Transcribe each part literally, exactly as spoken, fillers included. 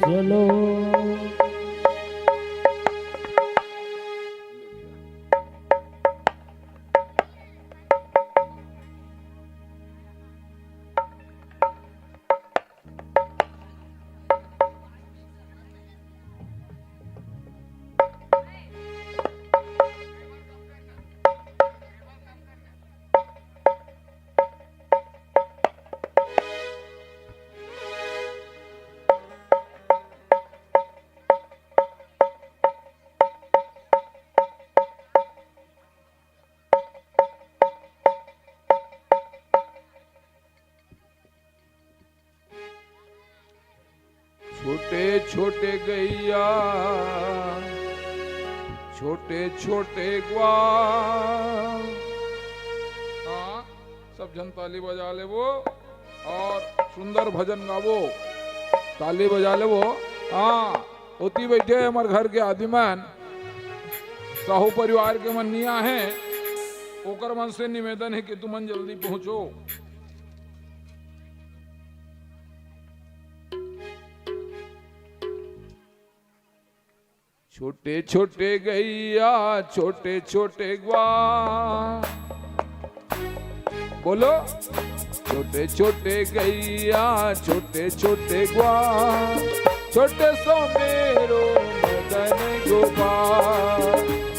चलो। छोटे छोटे गैया, छोटे छोटे ग्वाल। हाँ, सब झन ताली बजा लेबो और सुंदर भजन गाबो, ताली बजा लेबो। हाँ, ओती बइठे हे हमर घर के आदमी मन, साहू परिवार के मन नइ आहे, ओकर मन से निवेदन हे कि तुमन जल्दी पहुंचो। छोटे छोटे गैया, छोटे छोटे ग्वाल। बोलो। छोटे छोटे गैया, छोटे छोटे ग्वाल, छोटे सो मेरो मदन गोपाल,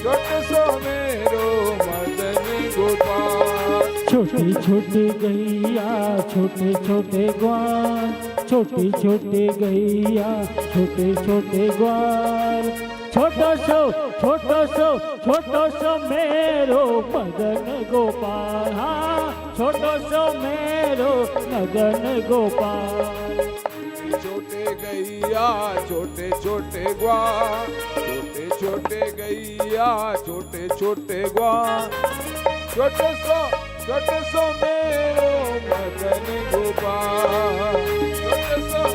छोटे सो मेरो मदन गोपाल। छोटे छोटे गैया, छोटे छोटे ग्वाल, छोटे छोटे गैया, छोटे छोटे ग्वाल, छोटो सो, छोटो सो, छोटो सो मेरो मदन गोपाल। हाँ, छोटो सो मेरो मदन गोपाल। छोटे गैया, छोटे छोटे ग्वाल, छोटे छोटे गैया, छोटे छोटे ग्वाल, छोटो सो, छोटो सो मेरो मदन गोपाल, छोटो सो।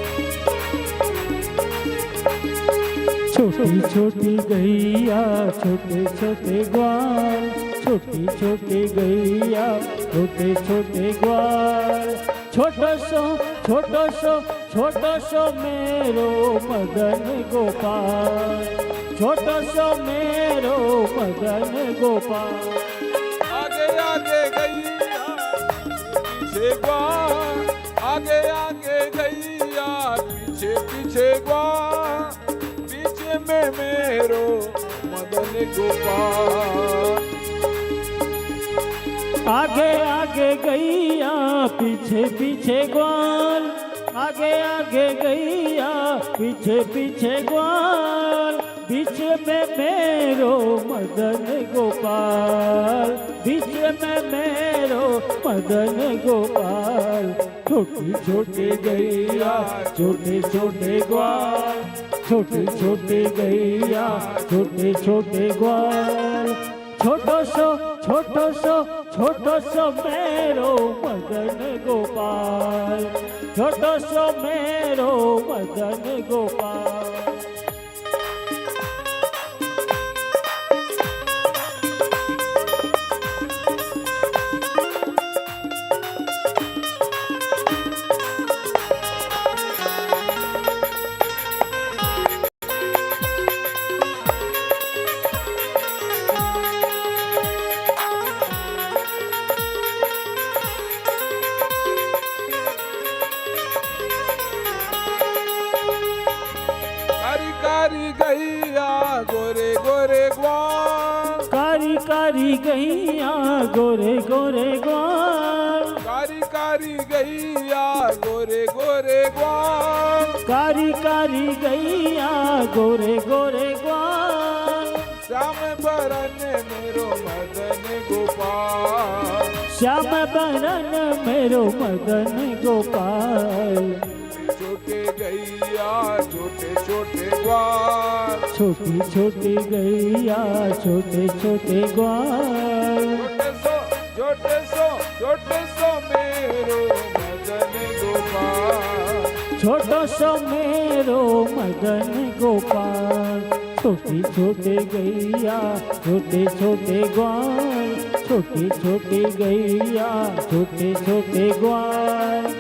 छोटी छोटी गैया, छोटे छोटे ग्वाल, छोटी छोटी गैया, छोटे छोटे ग्वाल, छोटो सो, छोटो सो, छोटो सो मेरो मदन गोपाल, छोटो सो मेरो मदन गोपाल। आगे आगे गैया, पीछे ग्वाल, आगे आगे गैया, पीछे पीछे ग्वाल, बीच में मेरो मदन गोपाल। आगे आगे गैया, पीछे पीछे ग्वाल, आगे आगे गैया, पीछे पीछे ग्वाल, बीच में मेरो मदन गोपाल, बीच में मेरो मदन गोपाल। छोटी छोटी गैया, छोटे छोटे ग्वाल, छोटी छोटी गैया, छोटे छोटे ग्वाल, छोटो सो, छोटो सो, छोटो सो मेरो मदन गोपाल, छोटो सो मेरो मदन गोपाल। कारी कारी गैया, गोरे गोरे ग्वाल। कारी कारी गैया, गोरे गोरे ग्वाल। कारी कारी गैया, गोरे गोरे ग्वाल। कारी कारी गैया, गोरे गोरे ग्वाल। श्याम बरन मेरो मदन गोपाल। श्याम बरन मेरो मदन गोपाल। छोटे गैया, छोटे छोटे ग्वाल। छोटी छोटी गैया, छोटे छोटे ग्वाल। छोटे सो, छोटे सो, छोटे सो मेरो मदन गोपाल। छोटो सो मेरो मदन गोपाल। छोटी छोटी गैया, छोटे छोटे ग्वाल। छोटी छोटी गैया, छोटे छोटे ग्वाल।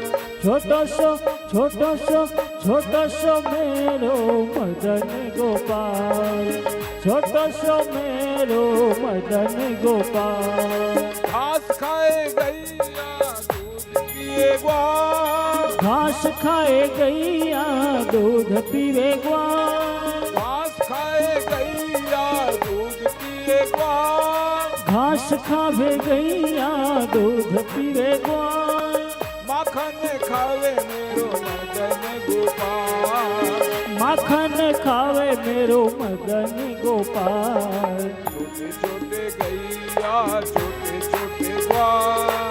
छोटो सो, छोटो सो, छोटो सो मेरो मदन गोपाल, छोटो सो मेरो मदन गोपाल। घास खाए गैया, दूध पिए ग्वाल। घास खाए गैया, दूध पीवे ग्वाल। घास खाए गैया, दूध पिए ग्वाल। घास खावे गैया, दूध पीवे ग्वाल। माखन खावे मेरो मदन गोपाल। माखन खावे मेरो मदन गोपाल। छोटे छोटे गैया, छोटे छोटे ग्वाल।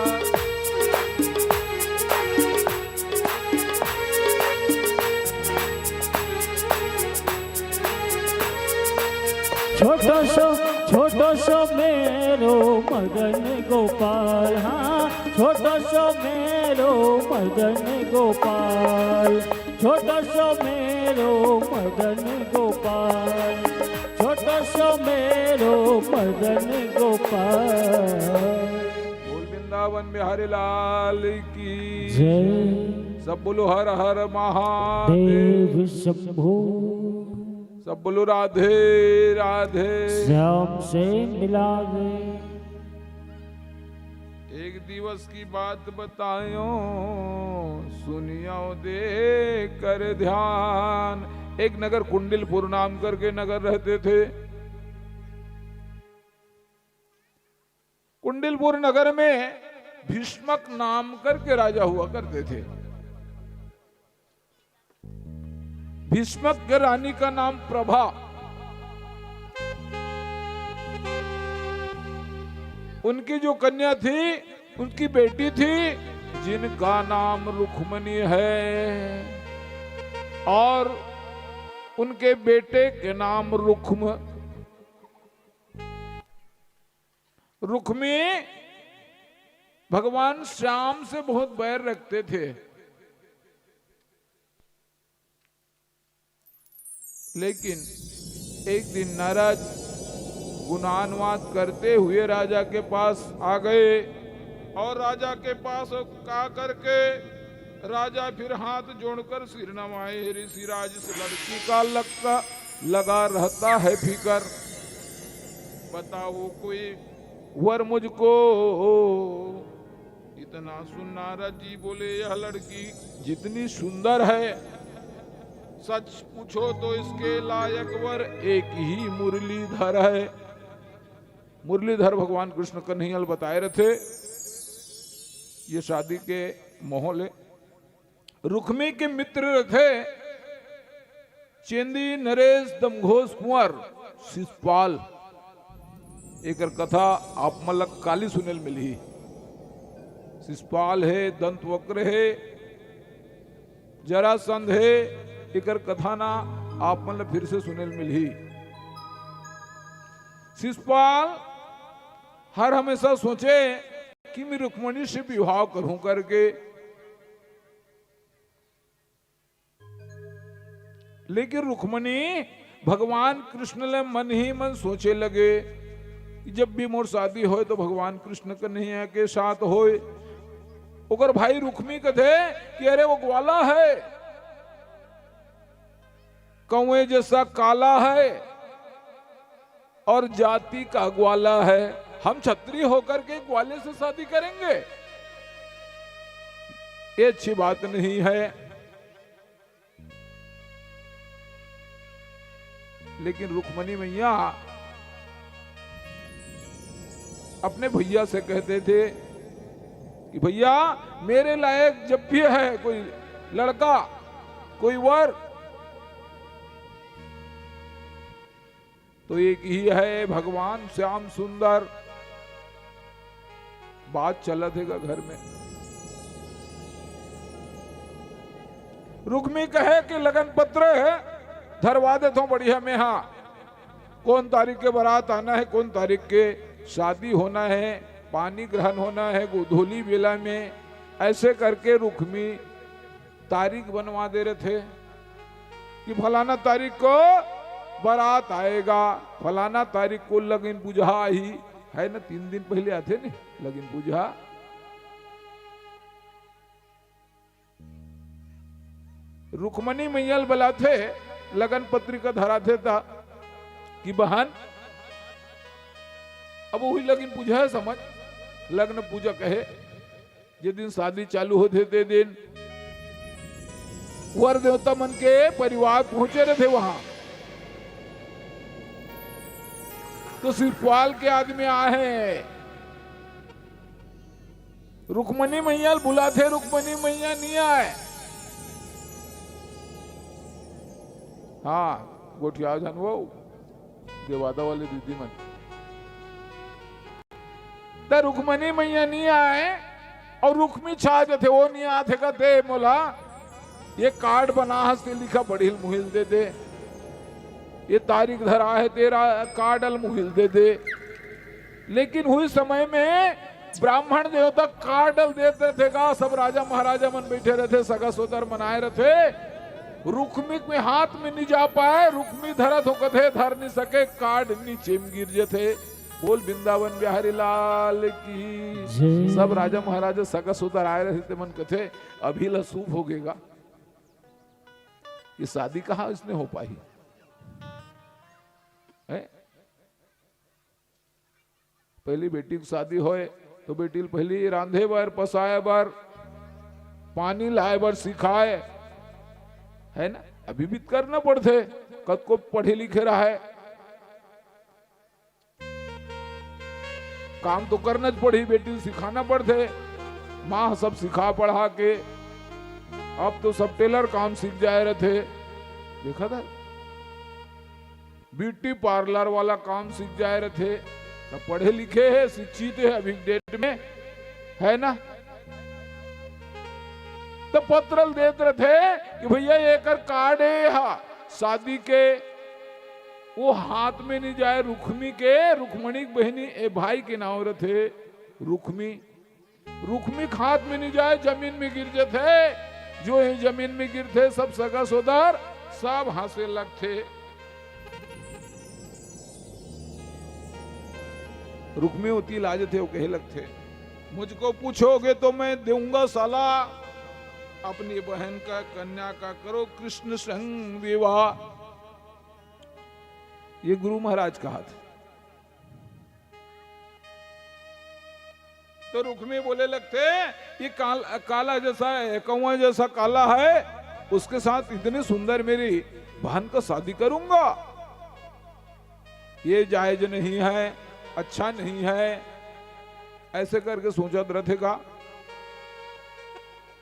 छोटो सो, छोटो सो मेरो मदन गोपाल, हाँ, छोटो सो मेरो मदन गोपाल, छोटो सो मेरो मदन गोपाल, छोटो सो मेरो मदन गोपाल। बोल वृंदावन बिहारी लाल की जय। सब बोलो हर हर महादेव। देव शंभो। सब बोलो राधे राधे। श्याम से मिला दे। एक दिवस की बात बतायो, सुनियो दे कर ध्यान। एक नगर कुंडिलपुर नाम करके नगर रहते थे। कुंडिलपुर नगर में भीष्मक नाम करके राजा हुआ करते थे। भीष्मक के रानी का नाम प्रभा। उनकी जो कन्या थी, उनकी बेटी थी, जिनका नाम रुक्मणी है, और उनके बेटे के नाम रुक्म। रुक्मी भगवान श्याम से बहुत बैर रखते थे, लेकिन एक दिन नारद गुणानुवाद करते हुए राजा के पास आ गए और राजा के पास का करके राजा फिर हाथ जोड़कर सिर नवाए, "हे ऋषिराज, इस लड़की का लक्का लगा रहता है फिकर, बताओ कोई वर मुझको।" इतना सुन नारद जी बोले, "यह लड़की जितनी सुंदर है, सच पूछो तो इसके लायक वर एक ही मुरलीधर है।" मुरलीधर भगवान कृष्ण कन्हैया ल बताए रथे, ये शादी के माहौल है। रुक्मी के मित्र रथे चेंदी नरेश दमघोष कुंवर शिषपाल। एकर कथा आप मन ल काली सुने ल मिलही। शिषपाल हे, दंतवक्र हे, जरासंध हे, एकर कथा ना आप मन ल फिर से सुने ल मिलही। शिषपाल हर हमेशा सोचे कि मैं रुक्मणी से विवाह करूं करके, लेकिन रुक्मणी भगवान कृष्ण ले मन ही मन सोचे लगे कि जब भी मोर शादी होय तो भगवान कृष्ण कन्हैया के साथ होय। ओकर भाई रुक्मी कथे कि अरे वो ग्वाला है, कौए जैसा काला है और जाति का ग्वाला है, हम छत्री होकर के ग्वाले से शादी करेंगे, ये अच्छी बात नहीं है। लेकिन रुक्मणी मैया अपने भैया से कहते थे कि भैया, मेरे लायक जब भी है कोई लड़का, कोई वर, तो एक ही है भगवान श्याम सुंदर। बात चलत हे गा घर में। रुक्मी कहे कि लगन पत्र हे, धरवा देथों बढ़िया मेहा। कौन तारीख के बारात आना है, कौन तारीख के शादी होना है, पानी ग्रहण होना है गोधूली बेला में, ऐसे करके रुक्मी तारीख बनवा दे रहे थे कि फलाना तारीख को बारात आएगा, फलाना तारीख को लगिन पुजहा आही, है ना, तीन दिन पहले आथे ने लगिन पुजहा। रुक्मणी मैया ल बलाथे, लगन पत्रिका धराथे त कि बहन, अब वही लगिन पूजा हे समझ, लग्न पूजा कहे, जे दिन शादी चालू होथे ते दिन वर देवता मन के परिवार पहुंचे रथे वहां, तो शिशुपाल के आदमी आहे, रुक्मणी मैया ल बुलाथे, रुक्मणी मैया नी आय। हाँ, गोठियाव झन वो, देवादा वाले दीदी मन। त रुक्मणी मैया नी आय, अउ रुक्मी छा जथे, वो नी आथे कथे, मोला ये कार्ड बना हस, ते लिखा पढ़ी ल मुहिल दे दे, ये तारीख धरा हे, तेरा कार्ड ल मुहिल दे दे। लेकिन हुई समय में ब्राह्मण देवता कार्ड ल देत रथे गा, सब राजा महाराजा मन बैठे रथे, सगा सोदर मनाए रथे। रुक्मी के हाथ में नी जा पाए, रुक्मी धरत हो कथे, धर नी सके, कार्ड नीचे में गिर जथे। बोल वृंदावन बिहारी लाल की। जय। सब राजा महाराजा सगा सोदर आए रहे, ते मन कथे, अभी ला शुभ हो गेगा, ये शादी कहाँ इसने हो पाही है? पहली बेटी की शादी होए तो बेटी ल पहली रांधे बर, पसाए बर, पानी लाए बर सिखाए, है ना? अभी भी करना पड़थे, कतको पढ़े लिखे रहे, काम तो करना च पड़ही, बेटी ल सिखाना पड़थे। माँ सब सिखा पढ़ा के, अब तो सब टेलर काम सीख जाए रथे। देखा था, ब्यूटी पार्लर वाला काम सीख जाए रथे। सब पढ़े लिखे हे, शिक्षित हे अभी डेट में, है ना? तो पत्र ल देत रथे कि भैया एकर कार्ड हे हा शादी के, वो हाथ में नी जाए। रुक्मी के, रुक्मणी के बहिनी, ए भाई के नाव रथे रुक्मी। रुक्मी के हाथ में नी जाए, जमीन में गिर जथे। जो ही जमीन में गिरथे, सब सगा सोदर सब हंसे लगथे। रुक्मी ओती लाजथे, वो कहे लगथे, मुझको पूछोगे तो मैं दूंगा सलाह, अपनी बहन का, कन्या का करो कृष्ण संग विवाह। ये गुरु महाराज कहा था। तो रुक्मी बोले लगथे, ये काल-, काला जैसा है, कौवा जैसा काला है, उसके साथ इतनी सुंदर मेरी बहन का शादी करूंगा? ये जायज नहीं है, अच्छा नहीं है। ऐसे करके सोचत रथे का।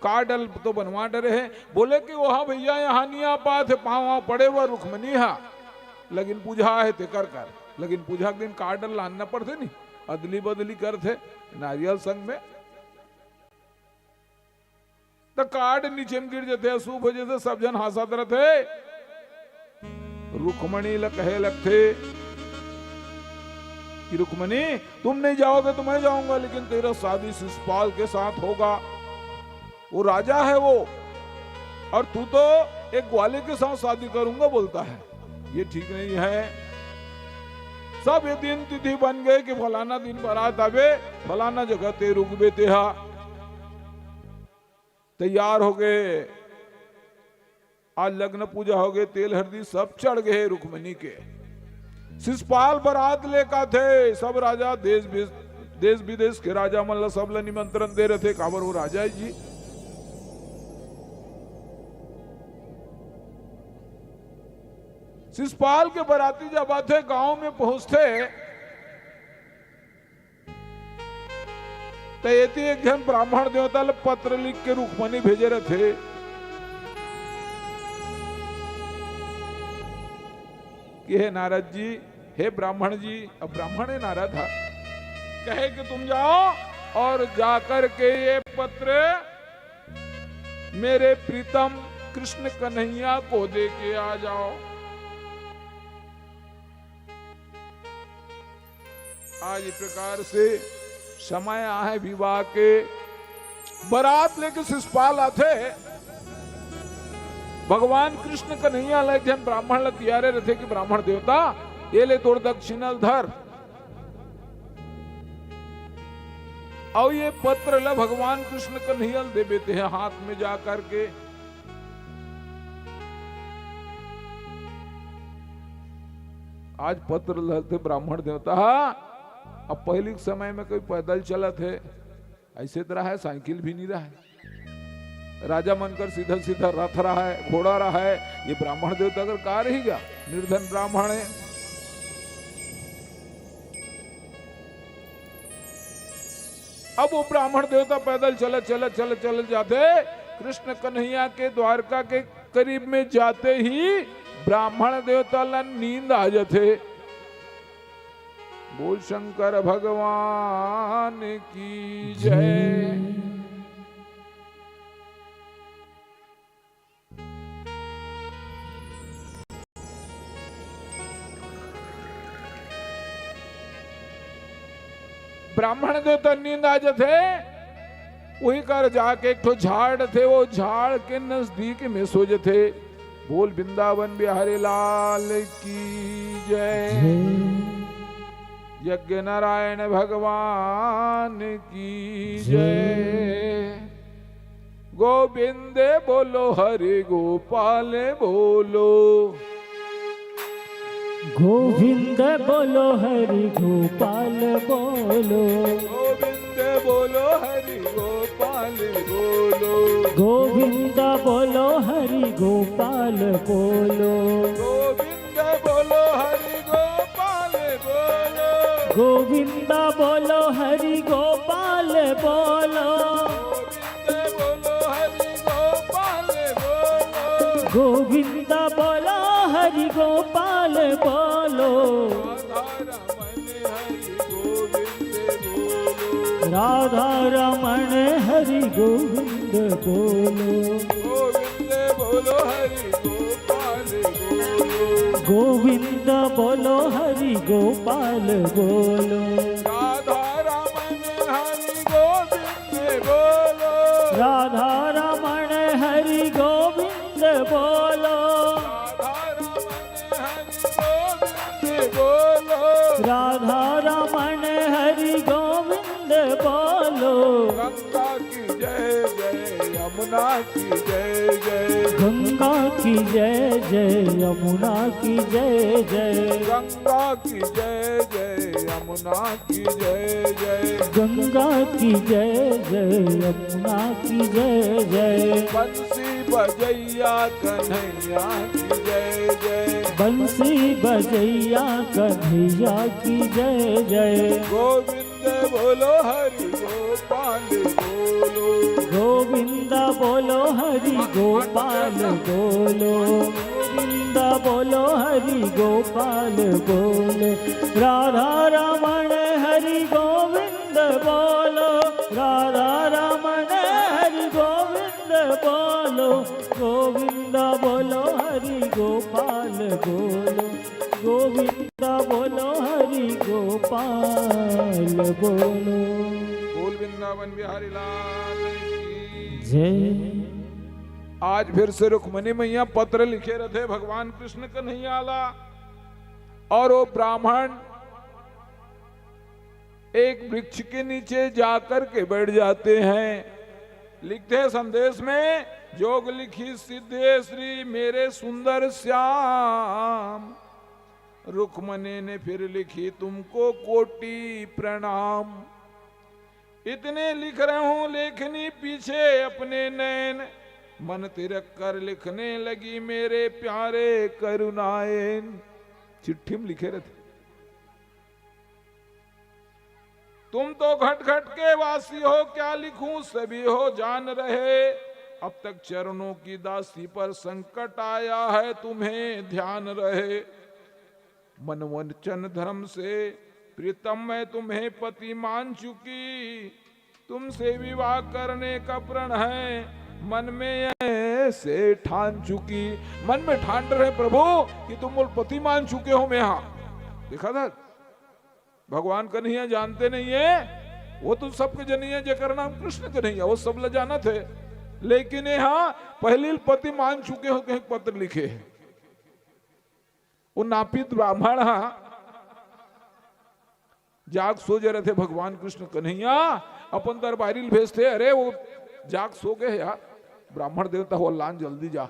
कार्ड ल तो बनवा डरे हे, बोले कि वो हा भैया, यहाँ नहीं आ पात हे, पाँव पड़े हुआ रुक्मणी हा, लगिन पूजा हे तेकर कर। लगिन पूजा के दिन कार्ड ल लानना पड़थे नी, अदली बदली करथे नारियल संग में। त कार्ड नीचे में गिर जथे, अशुभ हो जथे, सब झन हंसत रथे। रुक्मणी ल कहे लगथे कि रुक्मणी, तुम नहीं जाओगे तो मैं जाऊंगा, लेकिन तेरा शादी शिशुपाल के साथ होगा। वो राजा है वो, और तू तो एक ग्वाले के साथ शादी करूंगा बोलता है, ये ठीक नहीं है। सब ये दिन तिथि बन गए कि फलाना दिन बारात आबे, फलाना जगह ते रुकबे तेहा। तैयार हो गए, आज लग्न पूजा हो गए, तेल हरदी सब चढ़ गए रुक्मणी के। शिशुपाल बारात लेकर थे, सब राजा देश विदेश, देश विदेश के राजा मन ला, सब ला निमंत्रण दे रहे थे, काबर वो राजा है जी। शिशुपाल के बराती जब आथे, गांव में पहुंचथे, त एती एक झन ब्राह्मण देवता ल पत्र लिख के रुक्मणी भेजे रथे कि हे नारद जी, हे ब्राह्मण जी, अब ब्राह्मण है नारद हा, कहे कि तुम जाओ और जाकर के ये पत्र मेरे प्रीतम कृष्ण कन्हैया को दे के आ जाओ। आज इस प्रकार से समय आहे विवाह के, बरात लेके शिशुपाल आथे। भगवान कृष्ण कन्हैया ल एक झन ब्राह्मण ल तियारे रथे कि ब्राह्मण देवता, ये ले तोर दक्षिणा ल धर, अउ ये पत्र ल भगवान कृष्ण कन्हैया ल देबे तेहा हाथ में जा करके। आज पत्र लहते ब्राह्मण देवता हा। अब पहिली के समय में कोई पैदल चलत हे, ऐसे तो रहा है, साइकिल भी नहीं रहा है। राजा मन कर सीधा सीधा रथ रहा है, घोड़ा रहा है, ये ब्राह्मण देवता कर का रही गा? निर्धन ब्राह्मण है। अब वो ब्राह्मण देवता पैदल चलत चलत चलत चलत जाथे। कृष्ण कन्हैया के द्वारका के करीब में जाते ही ब्राह्मण देवता ला नींद आ जाथे। बोल शंकर भगवान की जय। ब्राह्मण देवता नींद आ जथे, वही कर जाके एक ठो झाड़ थे, वो झाड़ के नजदीक में सो जथे। बोल वृंदावन बिहारी लाल की जय। यज्ञ नारायण भगवान की जय। गोविंद बोलो, हरि गोपाल बोलो। गोविंद बोलो, हरि गोपाल बोलो। गोविंद बोलो, हरि गोपाल बोलो। गोविंद बोलो, हरि गोपाल बोलो। गोविंद बोलो, हरि गोपाल बोलो। गोविंद बोलो, हरि गोपाल बोलो। गोविंद बोलो, हरि गोपाल बोलो। गोविंद बोलो, हरि गोपाल बोलो। राधा रमण हरि गोविंद बोलो। राधा रमण हरि गोविंद बोलो। गोविंद बोलो, हरि गोपाल बोलो। गोविंद बोलो, हरि गोपाल बोलो। राधा रमण हरि गोविंद बोलो। राधा रमण हरि गोविंद बोलो। राधा रमण हरि गोविंद बोलो। राधा रमण हरि गोविंद बोलो। गंगा की जय जय, यमुना की जय जय। गंगा की जय जय, यमुना की जय जय। गंगा की जय जय, यमुना की जय जय। गंगा की जय जय, यमुना की जय जय। बंसी बजैया कन्हैया की जय जय। बंसी बजैया कन्हैया की जय जय। गोविंद बोलो, हरि गोपाल बोलो। गोविंद बोलो, हरि गोपाल बोलो। गोविंद बोलो, हरि गोपाल बोलो। राधा रमण हरि गोविंद बोलो। राधा रमण हरि गोविंद बोलो। गोविंद बोलो, हरि गोपाल बोलो। गोविंद बोलो, हरि गोपाल बोलो। बोल वृंदावन बिहारी लाल की जय। आज फिर से रुक्मणी मैया पत्र लिखे रथे भगवान कृष्ण कन्हैया ला, और वो ब्राह्मण एक वृक्ष के नीचे जाकर के बैठ जाते हैं। लिखते हैं संदेश में, जोग लिखि सिद्धे श्री मेरे सुंदर श्याम। रुक्मणी ने फिर लिखी तुमको कोटि प्रणाम। इतने लिख रहे हूं लेखनी पीछे अपने नैन, मन तिरक कर लिखने लगी मेरे प्यारे करुणायन। चिट्ठी में लिखे रहे थे, तुम तो घट घट के वासी हो, क्या लिखूं सभी हो जान रहे। अब तक चरणों की दासी पर संकट आया है, तुम्हें ध्यान रहे। मन वचन धर्म से प्रीतम मैं तुम्हें पति मान चुकी, तुमसे विवाह करने का प्रण है मन में ऐसे ठान चुकी। मन में ठान रहे प्रभु कि तुम मोर पति मान चुके हो, मैं हाँ। देखा था, भगवान कन्हैया जानते नहीं है, वो तो सबके जनैया जेकर नाम कृष्ण कन्हैया, वो सब ल जानत हे। लेकिन यहाँ पहली पति मान चुके हो, कहीं पत्र लिखे है। वो नापित ब्राह्मण हा जाग सो जे रथे, भगवान कृष्ण कन्हैया अपन दरबारी ल भेजथे, अरे वो जाग सो गए यार, ब्राह्मण देवता हो लान, जल्दी जा।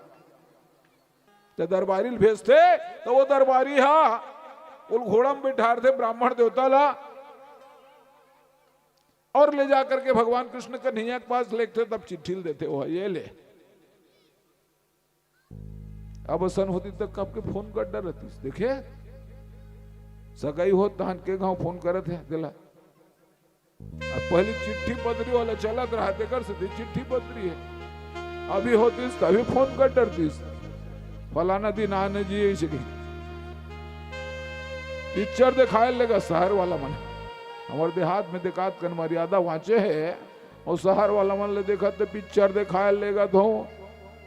ते दरबारी ल भेजथे, तो वो दरबारी हा ओला घोड़ा में बैठारथे ब्राह्मण देवता ला, और ले जा करके भगवान कृष्ण कन्हैया के पास लेगथे, तब चिट्ठी ल देथे, "ओ ये ले।" अब असन होतिस त कब के फोन कर डरतिस। देखे, सगाई होत तहन के घांव फोन करत हे तेला। अब पहली चिट्ठी पत्री वाला चलत रहा, तेकर सेती चिट्ठी पत्री हे। अभी होतिस तभी फोन कर डरतिस, "फलाना दिन आना जी," ऐसे कही। पिक्चर देखाय लेगा शहर वाला मन, हमर देहात में देखात कन मर्यादा बांचे हे, अउ शहर वाला मन ले देखत त पिक्चर देखाय लेगत हो।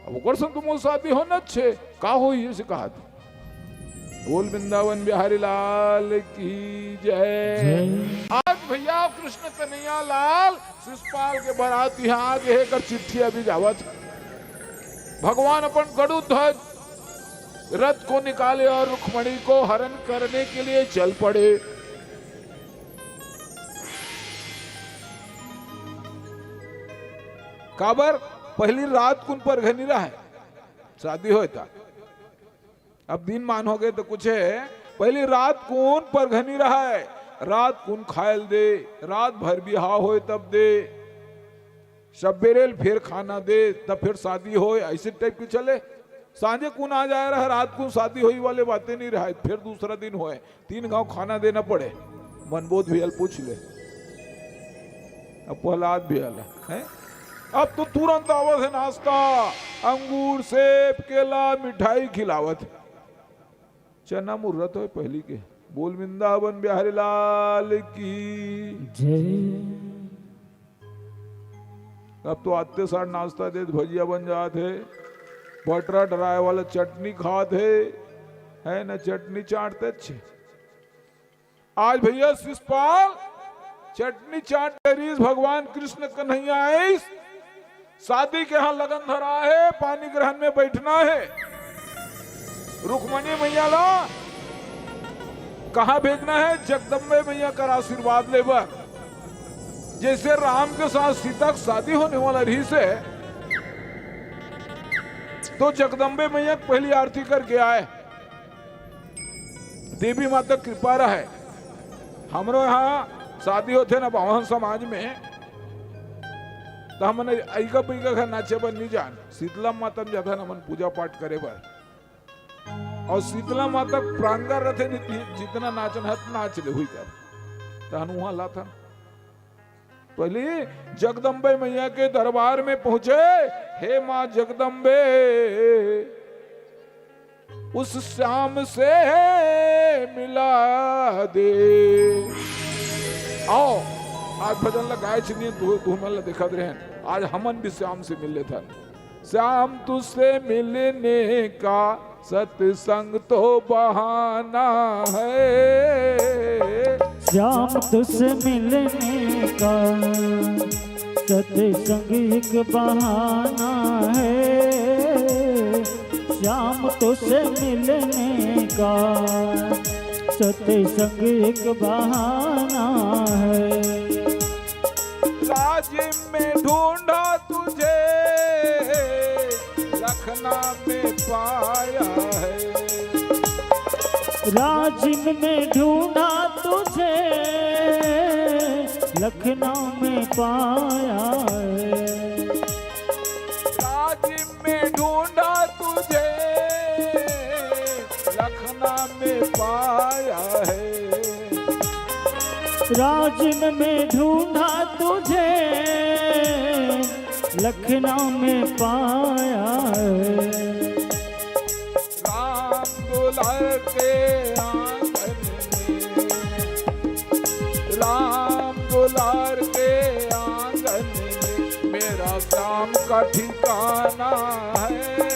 अब ओकर संग तो मोर शादी होना छे, का होही, ऐसे कहत। बोल वृंदावन बिहारी लाल की जय। जय। आज भैया कृष्ण कन्हैया लाल शिशुपाल के बरात यहाँ आ गे हे, एकर चिट्ठी अभी जावत हे। भगवान अपन गरुड़ ध्वज रथ को निकाले और रुक्मणी को हरण करने के लिए चल पड़े। काबर? पहली रात कुन परघनी रहय, शादी होय त। अब दिन मान हो गे त कुछ हे, पहली रात कुन परघनी रहय, रात कुन खायल दे, रात भर बिहाव होय तब दे, सबेरे ल फेर खाना दे, तब फेर शादी होय, ऐसे टाइप के चले। सांझे कुन आ जाय रहय, रात कुन शादी होय वाले बातें नहीं रहय, फेर दूसरा दिन होय, तीन घांव खाना देना पड़े। मनबोध भैया ल पूछ ले, अब प्रहलाद भैया ल, हैं? अब तो तुरंत आवत हे नाश्ता, अंगूर, सेब, केला, मिठाई खिलावत हे। चना मुर्रा तो हे पहली के। बोल वृंदावन बिहारी लाल की। जय। अब तो आते सार नाश्ता देत भजिया बन जात हे, बटरा डराय वाला चटनी खात हे, हे न, चटनी चाटते छे। आज भैया शिशुपाल चटनी चाट डरिस, भगवान कृष्ण कन्हैया आइस, शादी के यहाँ लगन धरा हे, पानी ग्रहण में बैठना हे। रुक्मणी मैया ला कहाँ भेजना हे? जगदम्बे मैया कर आशीर्वाद ले बर। जैसे राम के साथ सीता के शादी होने वाला रहिस हे, तो जगदम्बे मैया के पहली आरती करके आय। देवी माता के कृपा रहय। हमरो यहाँ शादी होथे ना बाम्हन समाज में, त हमन अइका पइका घर नाचे बर नी जान, शीतला माता में जाथन हमन पूजा पाठ करे बर। अउ शीतला माता के प्रांगण रथे, जितना नाचन हे, नाच ले हुई कर। तहन उहाँ लाथन। पहली जगदम्बे मैया के दरबार में पहुंचे, "हे माँ जगदम्बे, उस श्याम से मिला दे।" आओ, आज भजन ला गाय छनिए, तू, तू मन ला देखत रहेन, आज हमन भी श्याम से मिल लेथन। श्याम तुझसे मिलने का सत्संग तो बहाना है। श्याम तुझसे मिलने का सत्संग एक बहाना है। श्याम तुझसे मिलने का सत्संग एक बहाना है। राजिम में ढूंढा तुझे, लखना में पाया है। राजिम में ढूंढा तुझे, लखनऊ में पाया है। राजिम में ढूंढा तुझे, लखना में पाया है। राजिम में ढूंढा तुझे, लखनऊ में पाया है। राम दुलार के आंगन में, राम दुलार के आंगन में मेरा श्याम का ठिकाना है।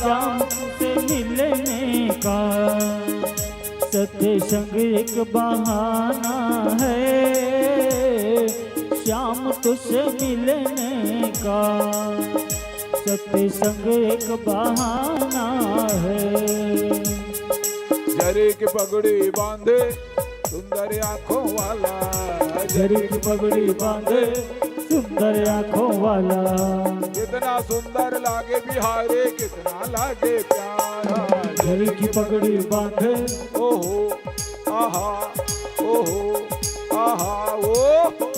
राम से मिलने का सत्संग एक बहाना है, श्याम तुझसे मिलने का सत्संग एक बहाना है। जरी की पगड़ी बांधे सुंदर आंखों वाला, जरी की पगड़ी बांधे सुंदर आंखों वाला। कितना सुंदर लागे बिहारी, कितना लागे प्यारा। जरी की पगड़ी बांधे। ओहो, आहा, ओहो, आहा, ओहो।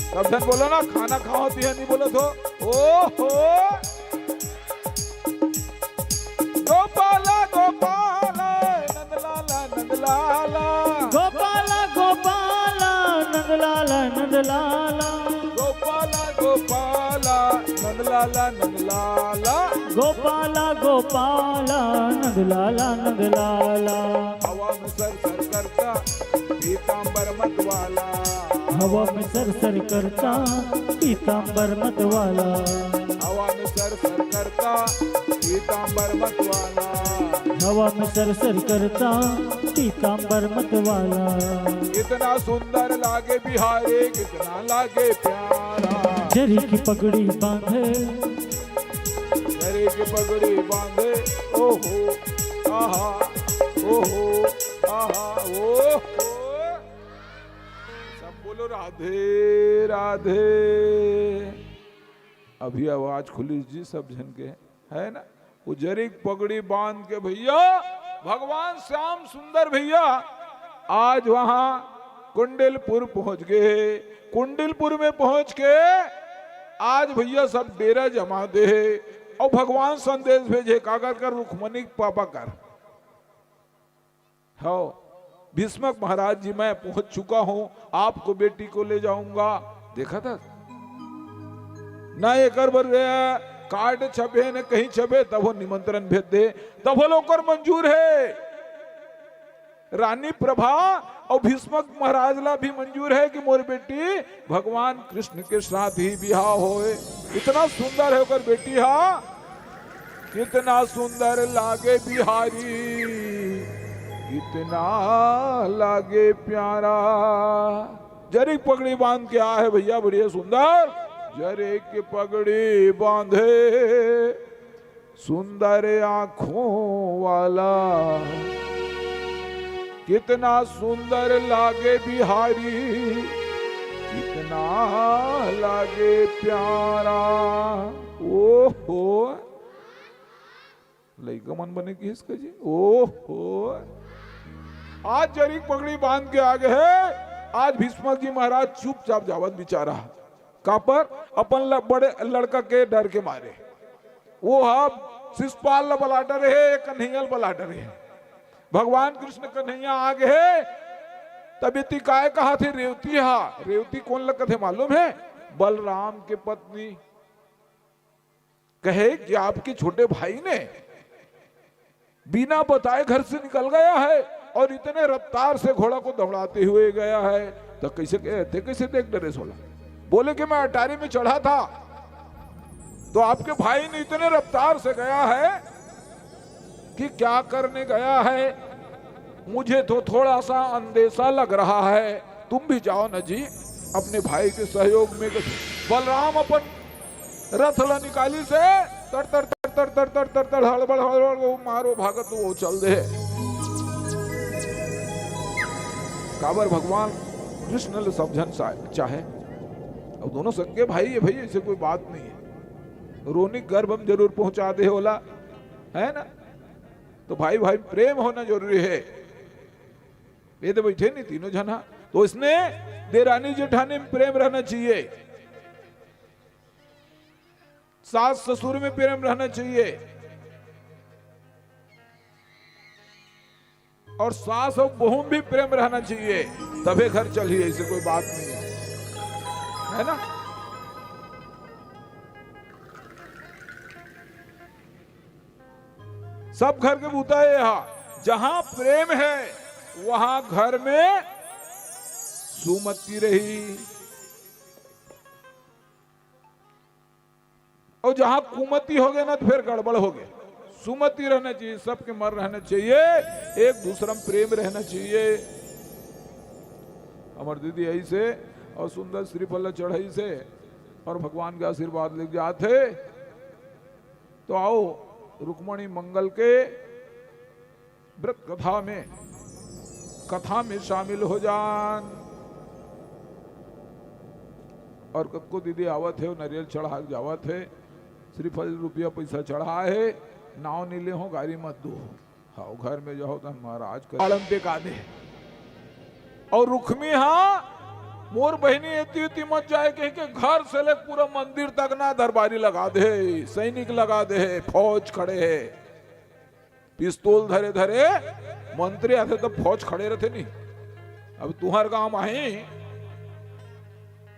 सब झन बोलो ना, खाना खाओ तिहा नहीं बोलो तो। ओहो। गोपाला, गोपाला, नंदलाला, नंदलाला। गोपाला, गोपाला, नंदलाला, नंदलाला। गोपाला, गोपाला, नंदलाला, नंदलाला। गोपाला, गोपाला, नंदलाला, नंदलाला। हवा में सर सर करता पीतांबर मत वाला। हवा में सर सर करता पीतांबर मत वाला। हवा में सर सर करता पीतांबर मत वाला। हवा में सर सर करता पीतांबर मत वाला। कितना सुंदर लागे बिहारी, कितना लागे प्यारा। जरी की पगड़ी बांधे। जरी की पगड़ी बांधे। ओहो, आहा, ओहो, आहा, ओहो। सब बोलो राधे राधे। अभी आवाज खुली जी सब झन के, है ना? वो जरी की पगड़ी बांध के भैया, भगवान श्याम सुंदर भैया आज वहां कुंडलपुर पहुंच गए। कुंडलपुर में पहुंच के आज भैया सब डेरा जमा दे हे। और भगवान संदेश भेजे, काकर कर, रुक्मणी के पापा कर। हो, भीष्मक महाराज जी, मैं पहुंच चुका हूं, आपको बेटी को ले जाऊंगा। देखा था ना, एकर बर कार्ड छपे न कहीं छपे, तब वो निमंत्रण भेज दे, तब वो ओकर मंजूर है। रानी प्रभा और भीष्मक महाराज ला भी मंजूर है कि मोर बेटी भगवान कृष्ण के साथ ही बिहाव होए। इतना सुंदर है ओकर बेटी हा। कितना सुंदर लागे बिहारी, कितना लागे प्यारा। जरी पगड़ी बांध के आ है भैया, बढ़िया सुंदर। जरी की पगड़ी बांधे सुंदर आंखों वाला, कितना सुंदर लागे बिहारी, कितना लागे प्यारा। ओहो, लइका मन बने किहिस का जी। ओहो, आज जरी पगड़ी बांध के आ गए है। आज भीष्मक जी महाराज चुपचाप जावत बिचारा, कापर? अपन ल-, बड़े लड़का के डर के मारे। वो हा शिशुपाल ल बला डरे हे, कन्हैया ल बला डरे हे। भगवान कृष्ण कन्हैया आ गए हे, तब एती काय कहा थे रेवती हा। रेवती कोन ल कथे मालूम है? बलराम के पत्नी। कहे कि आपके छोटे भाई ने बिना बताए घर से निकल गया है और इतने रफ्तार से घोड़ा को दौड़ाते हुए गया है। तो कैसे कहे थे, कैसे देख डरे सोला? बोले कि मैं अटारी में चढ़ा था तो आपके भाई ने इतने रफ्तार से गया है कि क्या करने गया है, मुझे तो थोड़ा सा अंदेशा लग रहा है। तुम भी जाओ ना जी, अपने भाई के सहयोग में। बलराम अपन रथ ला निकाली से तर तर तर तर तर तर तर तर हड़बड़ हड़बड़ वो मारो भागत वो चल दे। काबर भगवान कृष्ण ल सब झन सा-, चाहे। अब दोनों सगे भाई है भाई, ऐसे कोई बात नहीं है। रोनी गर्भ में जरूर पहुंचा दे होला, है ना? तो भाई भाई प्रेम होना जरूरी है। ये तो बैठे नहीं तीनों झन हा। तो इसने देरानी जेठानी में प्रेम रहना चाहिए, सास ससुर में प्रेम रहना चाहिए, और सास और बहू में भी प्रेम रहना चाहिए, तबे घर चली, ऐसे कोई बात नहीं है, है ना? सब घर के बूता है यहाँ। जहाँ प्रेम है, वहाँ घर में सुमति रही, और जहाँ कुमति हो गए ना, तो फिर गड़बड़ हो गए। सुमति रहना चाहिए, सबके मन रहना चाहिए, एक दूसरा में प्रेम रहना चाहिए। हमर दीदी आई से और सुंदर श्रीफल चढ़ाई से और भगवान के आशीर्वाद लेके जात हे। तो आओ, रुक्मणी मंगल के व्रत कथा में, कथा में शामिल हो जान। और कतको दीदी आवत हे, नरियल चढ़ा के जावत हे, श्रीफल रुपया पैसा चढ़ा हे, नाव नी ले हो, गारी मत दो। हाँ, घर में जाओ तो महाराज का आलम पे का दे। और रुक्मी हा, मोर बहिनी एती एती मत जाए कह के घर से ले पूरा मंदिर तक ना दरबारी लगा दे, सैनिक लगा दे, फौज खड़े हे, पिस्तौल धरे धरे। मंत्री आथे तब फौज खड़े रहते नी। अब तुहर गांव आही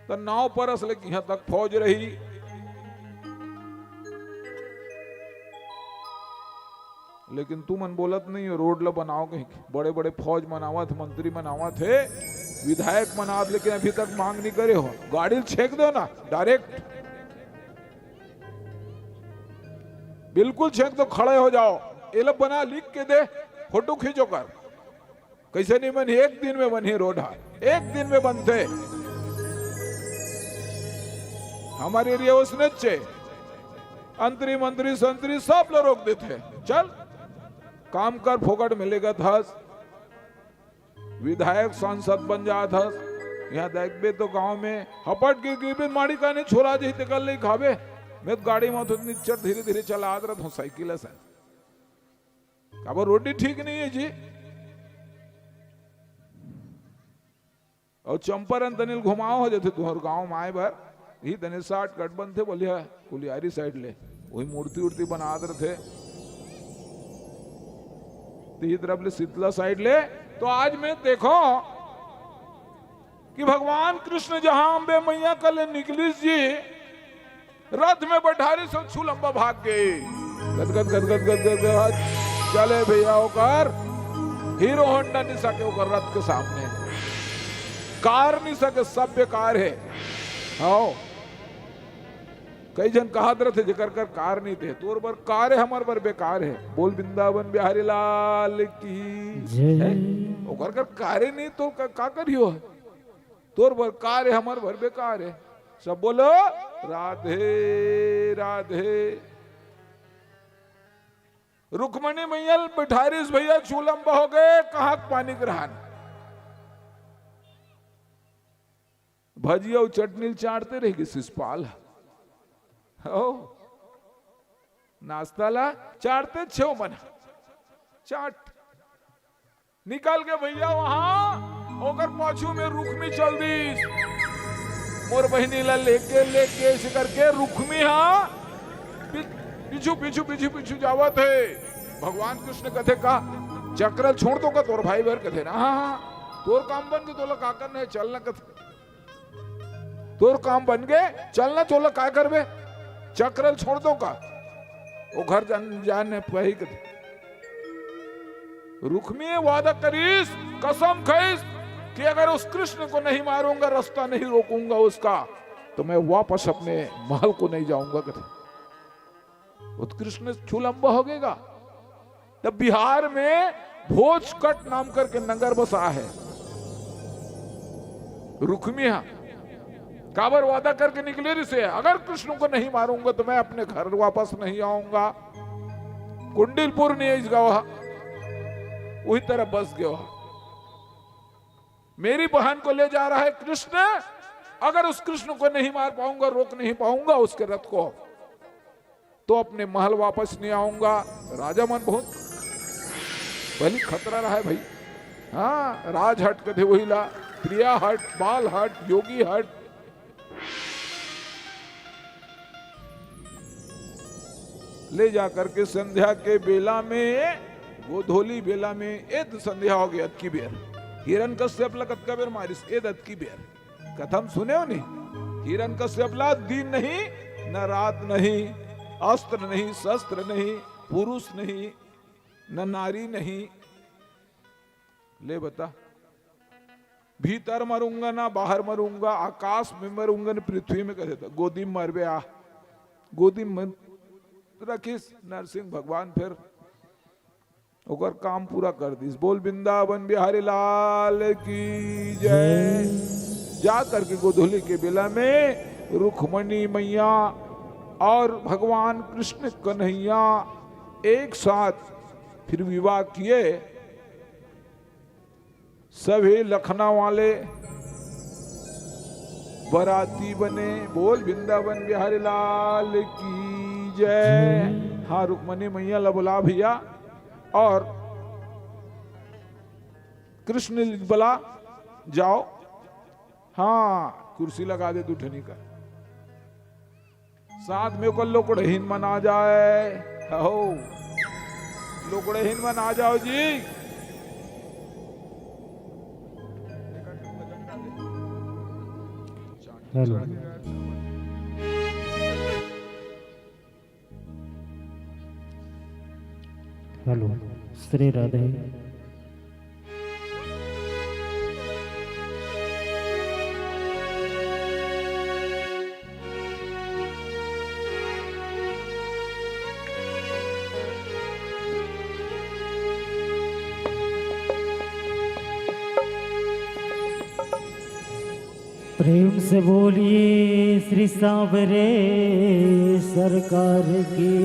त नाव परस ले किहां तक फौज रही। लेकिन तुमन बोलत नहीं हो, रोड ल बनाओ कहीं के। बड़े बड़े फौज मन आवत, मंत्री मन आवत हे, विधायक मन आवत, लेकिन अभी तक मांग नहीं करे हो। गाड़ी ल छेंक दो ना, डायरेक्ट बिल्कुल छेंक दो, खड़े हो जाओ। एला बना, लिख के दे, फोटो खींचो कर। कैसे नहीं बनी? एक दिन में बनी रोड हा, एक दिन में बनते। हमारे एरिया उसने चे अंतरी मंत्री संतरी सब लोग रोक देते। चल काम कर, फोकट मिलेगा था। विधायक सांसद बन जात हस। यहाँ देखबे तो गांव में हपट के गिरबे, माड़ी कानी छोरा जी तेकर ले खाबे। मैं तो गाड़ी में तो निच्चर धीरे धीरे चलात रहत हूँ साइकिल से। काबर रोड ही ठीक नहीं है जी। और चंपारण तनिल घुमाओ हो जाते तुहर गांव में आए बर। ही तने साठ कट बनते बोलिया कुलियारी साइड ले, वही मूर्ति उर्ति बनात रहते। तो ये तरफ ले शीतला साइड ले। तो आज मैं देखो कि भगवान कृष्ण जहां अम्बे मैया का ले निकलिस जी, रथ में बैठारिस अउ छुलंबा भाग गे। गद गद गद गद गद गद गद। चले भैया ओकर हीरो होंडा नहीं सके ओकर रथ के सामने। कार नहीं सके, सब बेकार है। हाँ, कई झन कहत रहते जेकर कर कार नहीं थे, तोर बर कार है, हमर बर बेकार है। बोल वृंदावन बिहारी लाल की जय। है? ओकर कर कारे नहीं तो का, का करियो है? तोर बर कार है, हमर बर बेकार है। सब बोलो राधे राधे। रुक्मणी मैया ल बैठारिस भैया, छुलंबा हो गे, कहाँ पानी ग्रहण। भजिया अउ चटनी ल चाटते रह गे शिषपाल ह। ओ, नाश्ता ला चाटते छेव मन ह। चाट निकल के भैया वहां ओकर पाछू में रुक्मी चल दीस। मोर बहिनी ला लेके, लेके ऐसे करके रुक्मी हा पी-, पीछू, पीछू, पीछू, पीछू जावत है। भगवान कृष्ण कथे का, चक्र छोड़ दो का तोर भाई बर? कथे ना, हाँ, हाँ, तोर काम बन के तोला का करना है, चल ना कथे। तोर काम बन गे, चल ना, चोला काय करबे? चक्र ल छोड़ दो का? ओ घर जान, जान ने पही कथे। रुक्मी वादा करिस, कसम खाइस कि अगर उस कृष्ण को नहीं मारूंगा, रास्ता नहीं रोकूंगा उसका, तो मैं वापस अपने महल को नहीं जाऊंगा कथे। उत्कृष्ण छुलंब हो गेगा। तब बिहार में भोजकट नाम करके नगर बसा है। रुक्मी हा काबर वादा करके निकले रिसे, अगर कृष्ण को नहीं मारूंगा तो मैं अपने घर वापस नहीं आऊंगा। कुंडिलपुर नहीं इस गाँव हा, वही तरह बस गयो हा। मेरी बहन को ले जा रहा है कृष्ण, अगर उस कृष्ण को नहीं मार पाऊंगा, रोक नहीं पाऊंगा उसके रथ को, तो अपने महल वापस नहीं आऊंगा। राजा मन बहुत बड़ी खतरा रहा है भाई। हाँ, राजहट कथे वही ला, प्रिया हट, बाल हट, योगी हट। ले जा करके संध्या के बेला में, गोधूली बेला में, एद संध्या हो गई अतकी बेर। हिरण्यकश्यप ला कतका बेर मारिस, एद अतकी बेर। कथा म सुने हो नहीं? हिरण्यकश्यप ला दिन नहीं, न रात नहीं, अस्त्र नहीं, शस्त्र नहीं, पुरुष नहीं, न नारी नहीं। ले बता, भीतर मरूंगा ना बाहर मरूंगा, आकाश में मरूंगा ना पृथ्वी में, कथे त गोदी में मरबे आ, गोदी में रखिस नरसिंह भगवान, फिर ओकर काम पूरा कर दिस। बोल वृंदावन बिहारी लाल की जय। जा करके गोधूली के बेला में रुक्मणी मैया और भगवान कृष्ण कन्हैया एक साथ फिर विवाह किए। सभी लखना वाले बराती बने। बोल वृंदावन बिहारी लाल की जय। हाँ, रुक्मणी मैया ला बुला भैया, और कृष्ण ला बुला, जाओ। हाँ, कुर्सी लगा दे दू ठनी का। साथ में ओकर लोकड़हीन मन आ जाए। हो, लोकड़हीन मन आ जाओ जी। हेलो। हेलो, श्री राधे। प्रेम से बोलिए श्री सांवरे सरकार की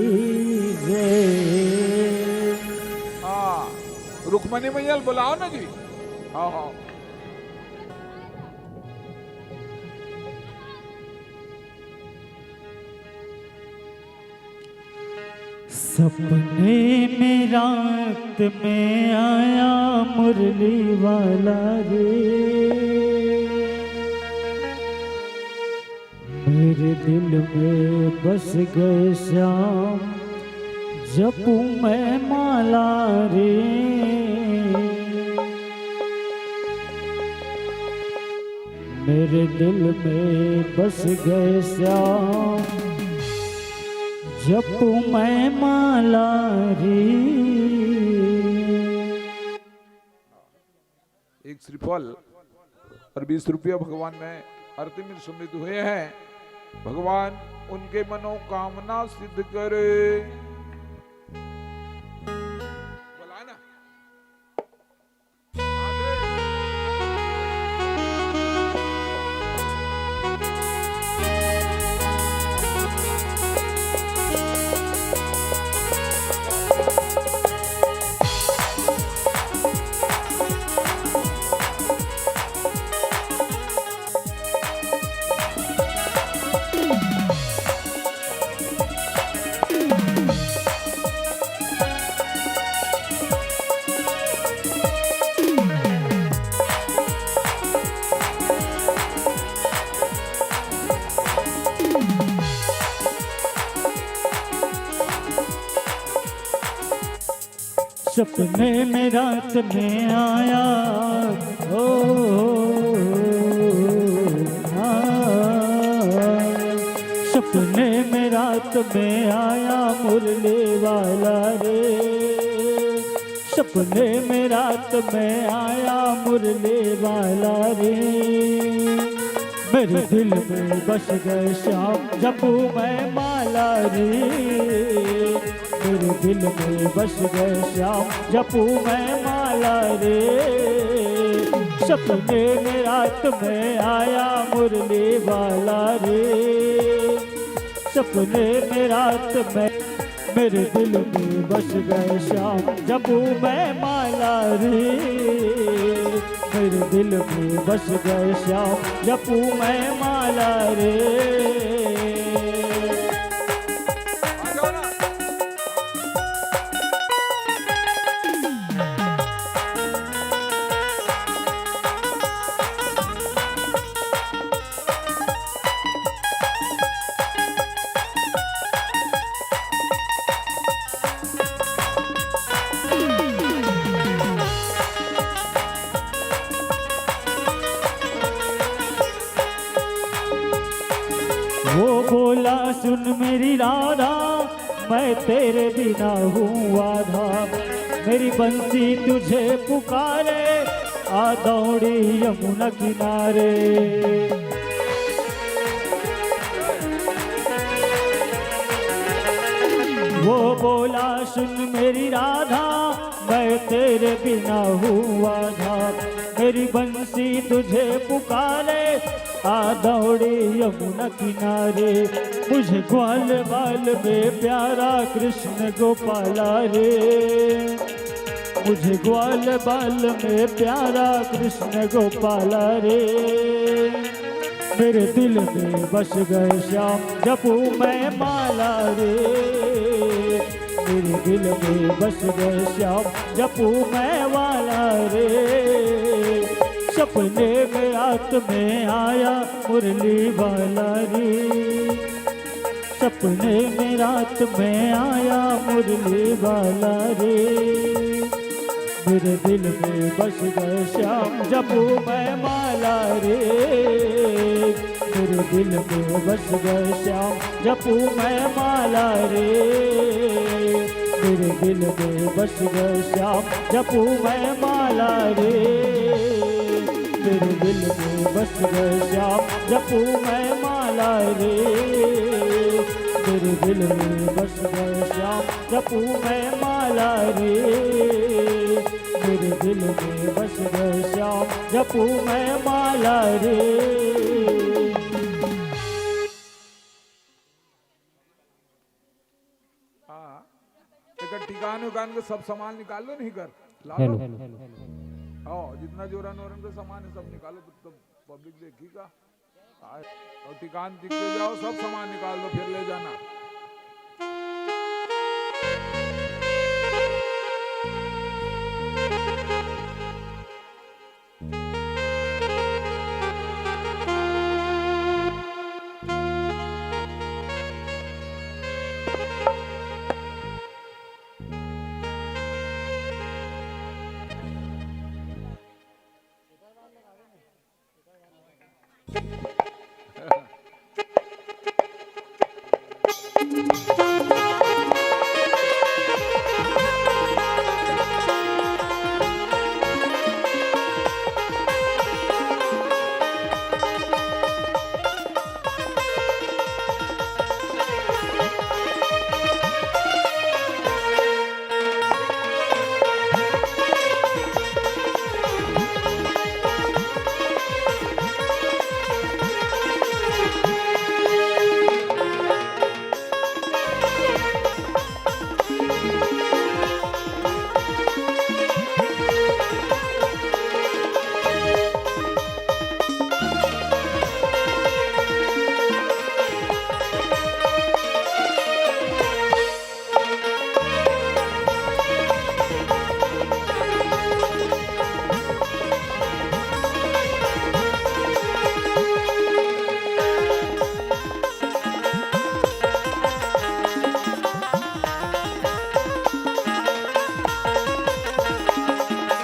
जय। हाँ, रुक्मणी मैया ल बुलाओ ना जी। हाँ, हाँ। सपने में रात में आया मुरली वाला रे, मेरे दिल में बस गए श्याम जपू मैं माला रे। मेरे दिल में बस गए श्याम जपू मैं माला रे। एक श्रीफल और बीस रुपया भगवान में आरती में समर्पित हुए हैं। भगवान उनके मनोकामना सिद्ध करे। बोला ना। सपने में रात में आया, ओ, हाँ। सपने में रात में आया मुरली वाला रे, सपने में रात में आया मुरली वाला रे। मेरे दिल में बस गए श्याम जपू मैं माला रे, मेरे दिल में बस गए श्याम जपू मैं माला रे। सपने में रात में आया मुरली वाला रे, सपने में रात में मेरे दिल में बस गए श्याम जपू मैं माला रे, मेरे दिल में बस गए श्याम जपू मैं माला रे। वो बोला, सुन मेरी राधा, मैं तेरे बिना हूँ आधा। मेरी बंसी तुझे पुकारे, आ दौड़ी यमुना किनारे। वो बोला, सुन मेरी राधा, मैं तेरे बिना हूँ आधा। मेरी बंसी तुझे पुकारे, आ दौड़ी यमुना किनारे। मुझे ग्वाल बाल में प्यारा कृष्ण गोपाला रे, मुझे ग्वाल बाल में प्यारा कृष्ण गोपाला रे। मेरे दिल में बस गए श्याम जपू मैं माला रे, मेरे दिल में बस गए श्याम जपू मैं वाला रे। सपने में रात में आया मुरली वाला रे। सपने में रात में आया मुरली वाला रे। मेरे दिल में बस गए श्याम जपू मैं माला रे। मेरे दिल में बस गए श्याम जपू मैं माला रे। मेरे दिल में बस गए श्याम जपू मैं माला रे। मेरे दिल में बस गए श्याम जपू मैं माला रे। मेरे दिल में बस गए श्याम जपू मैं माला रे। मेरे दिल में बस गए श्याम जपू मैं माला रे। हाँ, एकर टिकान उकान के सब सामान निकाल लो, नहीं कर लाओ। हेलो। हाँ, जितना जोरन वोरन के सामान है, सब निकालो, तो, तो पब्लिक देखी का। हाँ, और टिकान दिखते जाओ, सब सामान निकाल दो, फिर ले जाना।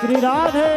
श्री राधे।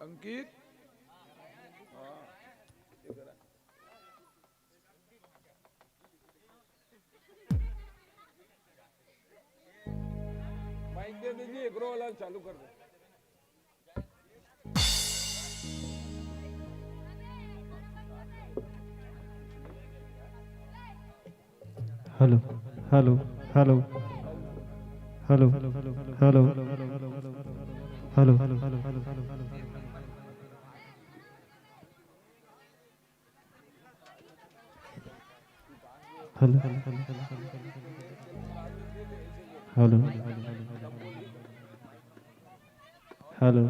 अंकित, हाँ, ये करा। माइक दे दीजिए, एकरो वाला चालू कर दे। Hello, hello, hello, hello, hello, hello. Hello, hello, hello.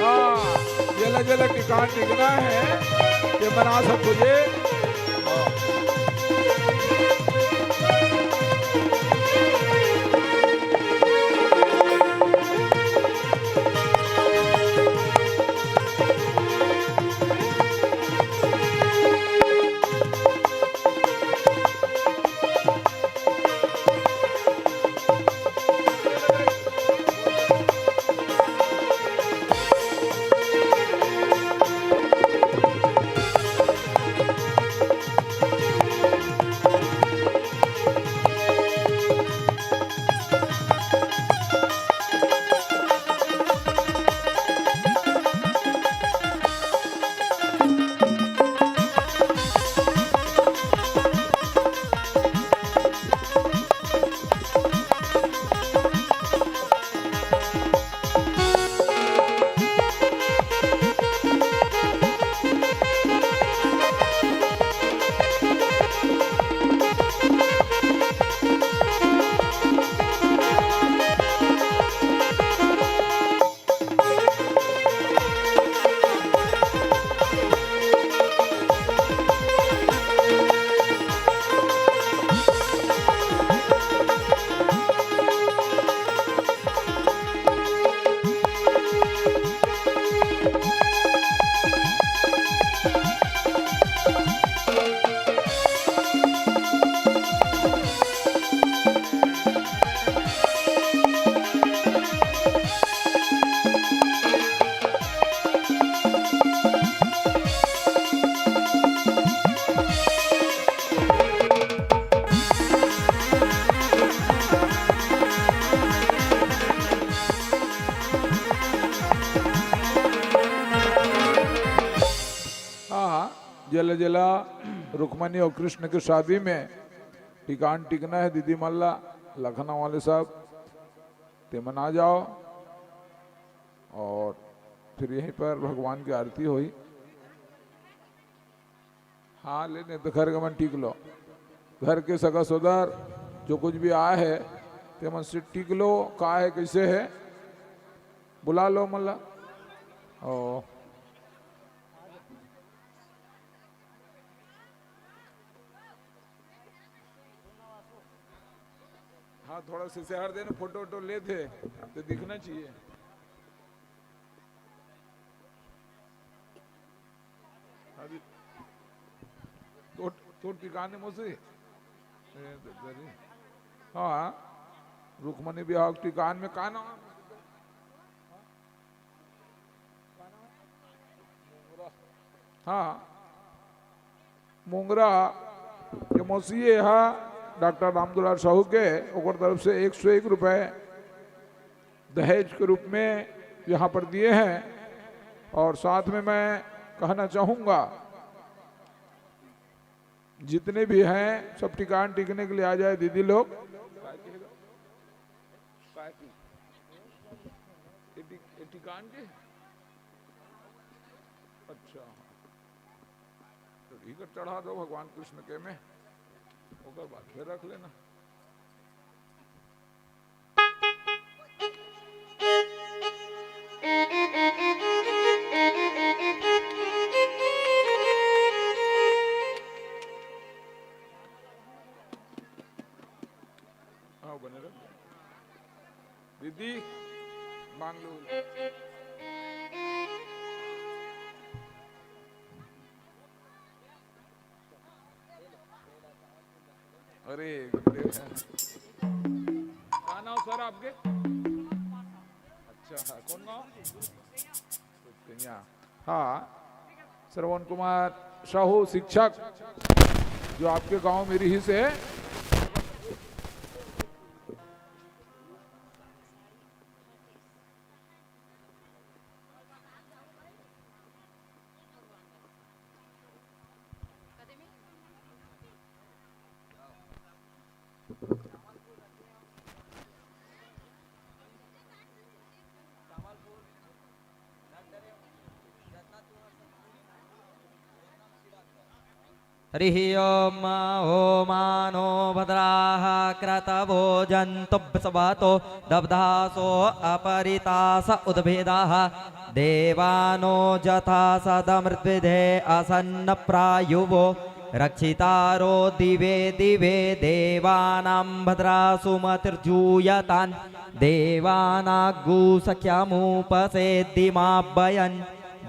हाँ, जेला जेला टिकान टिकना है, ये बना सकते हो ये। हाँ। हाँ, हाँ, जेला जेला रुक्मणी और कृष्ण के शादी में टिकान टिकना है दीदी मन ला, लखनऊ वाले साहब, ते मन आ जाओ और फिर यहीं पर भगवान की आरती होई। हाँ, ले नहीं तो घर के मन टिक लो, घर के सगा सोदर जो कुछ भी आए है, ते मन से टिक लो, का है, कैसे है, बुला लो मन ला। ओ। हाँ, थोड़ा सा से हट देना, फोटो वोटो लेते तो दिखना चाहिए। अभी तो, तो टिकाने मौसी। ए, द-, दरी। हाँ, रुक्मणी बिहाव टिकान में का नाम है? हाँ, मोंगरा के मौसी हा डॉक्टर रामदुलार साहू के, ओकर तरफ से एक सौ एक रुपए दहेज के रूप में यहाँ पर दिए हैं। और साथ में मैं कहना चाहूँगा, जितने भी हैं, सब टिकान टिकने के लिए आ जाए दीदी लोग। ये टि-, ये टिकान के? अच्छा, तो ठीक है, चढ़ा दो भगवान कृष्ण के में, ओकर बाद फिर रख लेना। बने रहो। दीदी, मांग लो। अरे, गुरुदेव। का नाम सर आपके? अच्छा, कौन गाँव? हाँ, श्रवण कुमार साहू शिक्षक, जो आपके गांव में रहिस हे। हरिः ओम। ओमानो भद्राः क्रतवो जन्तु वसवतो दब्धासो अपरितास उद्भिदाः देवानो जथा सदमृद्भिदे असन्नप्रायुवो रक्षितारो दिवे दिवे देवानां भद्रा सुमतिर्जूयतां देवानाग्गु सख्यमुपसेद्दिमा वयं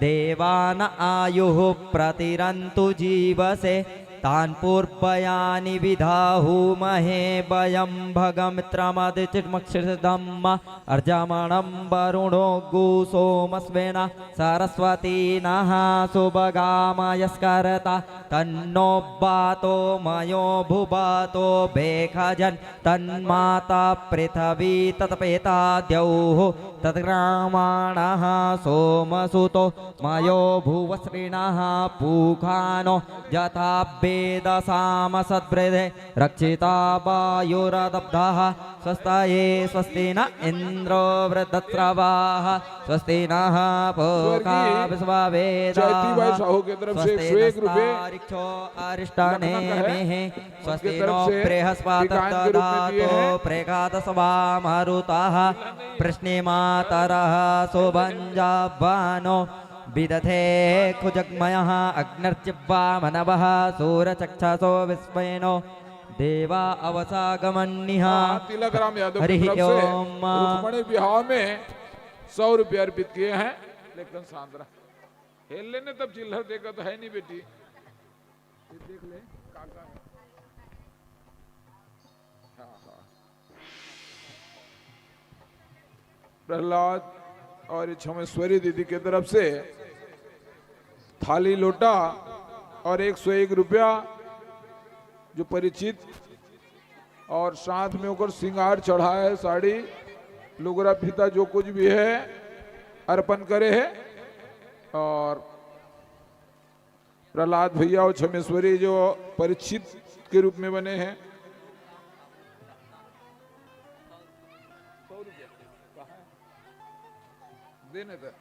देवान आयुः प्रतिरन्तु जीवसे तान् पूर्वयानि विधाहुमहे वयं भगमित्रमदिचिमक्षिर्धम्म अर्जमणं वरुणोग्गु सोमस्वेन सरस्वती नः सुभगामयस्करता तन्नो वातो मयो भुवतो भेखजं तन्माता पृथ्वी तत्पेता द्यौः तद्रामाणः सोमसुतो मयो भुवस्रिणः पूखानो यथा वेदसामसद्वृधे रक्षिता वायुरदब्धाः स्वस्तये स्वस्ति न इन्द्रो वृद्धस्रवाः स्वस्ति नः पूषा विश्ववेदाः स्वस्ति नस्तारिक्षो अरिष्टनेमिः स्वस्ति नो बृहस्पतिर्दधातु प्रेगादसवा मरुतः पृश्निमातरः सुभञ्जवनो विदधे खुजग्मयः अग्निर्जिह्वा मनवः सूरचक्षसो विश्वेनो देवा अवसागमन्निः। हाँ, तिलक राम यादव की हरि तरफ से ओम। रुक्मणी विवाह में सौ रुपये अर्पित किए हैं। लेकिन सांद्रा हेल लेने तब चिल्लर देगा तो है नहीं बेटी। ये देख ले, काका है। हाँ, हाँ। प्रहलाद और छमेश्वरी दीदी के तरफ से थाली लोटा और एक सौ एक रुपया जो परिचित और साथ में ओकर श्रृंगार चढ़ा है, साड़ी, लुगरा फीता जो कुछ भी है अर्पण करे है। और प्रहलाद भैया और छमेश्वरी जो परिचित के रूप में बने हैं। देने थे।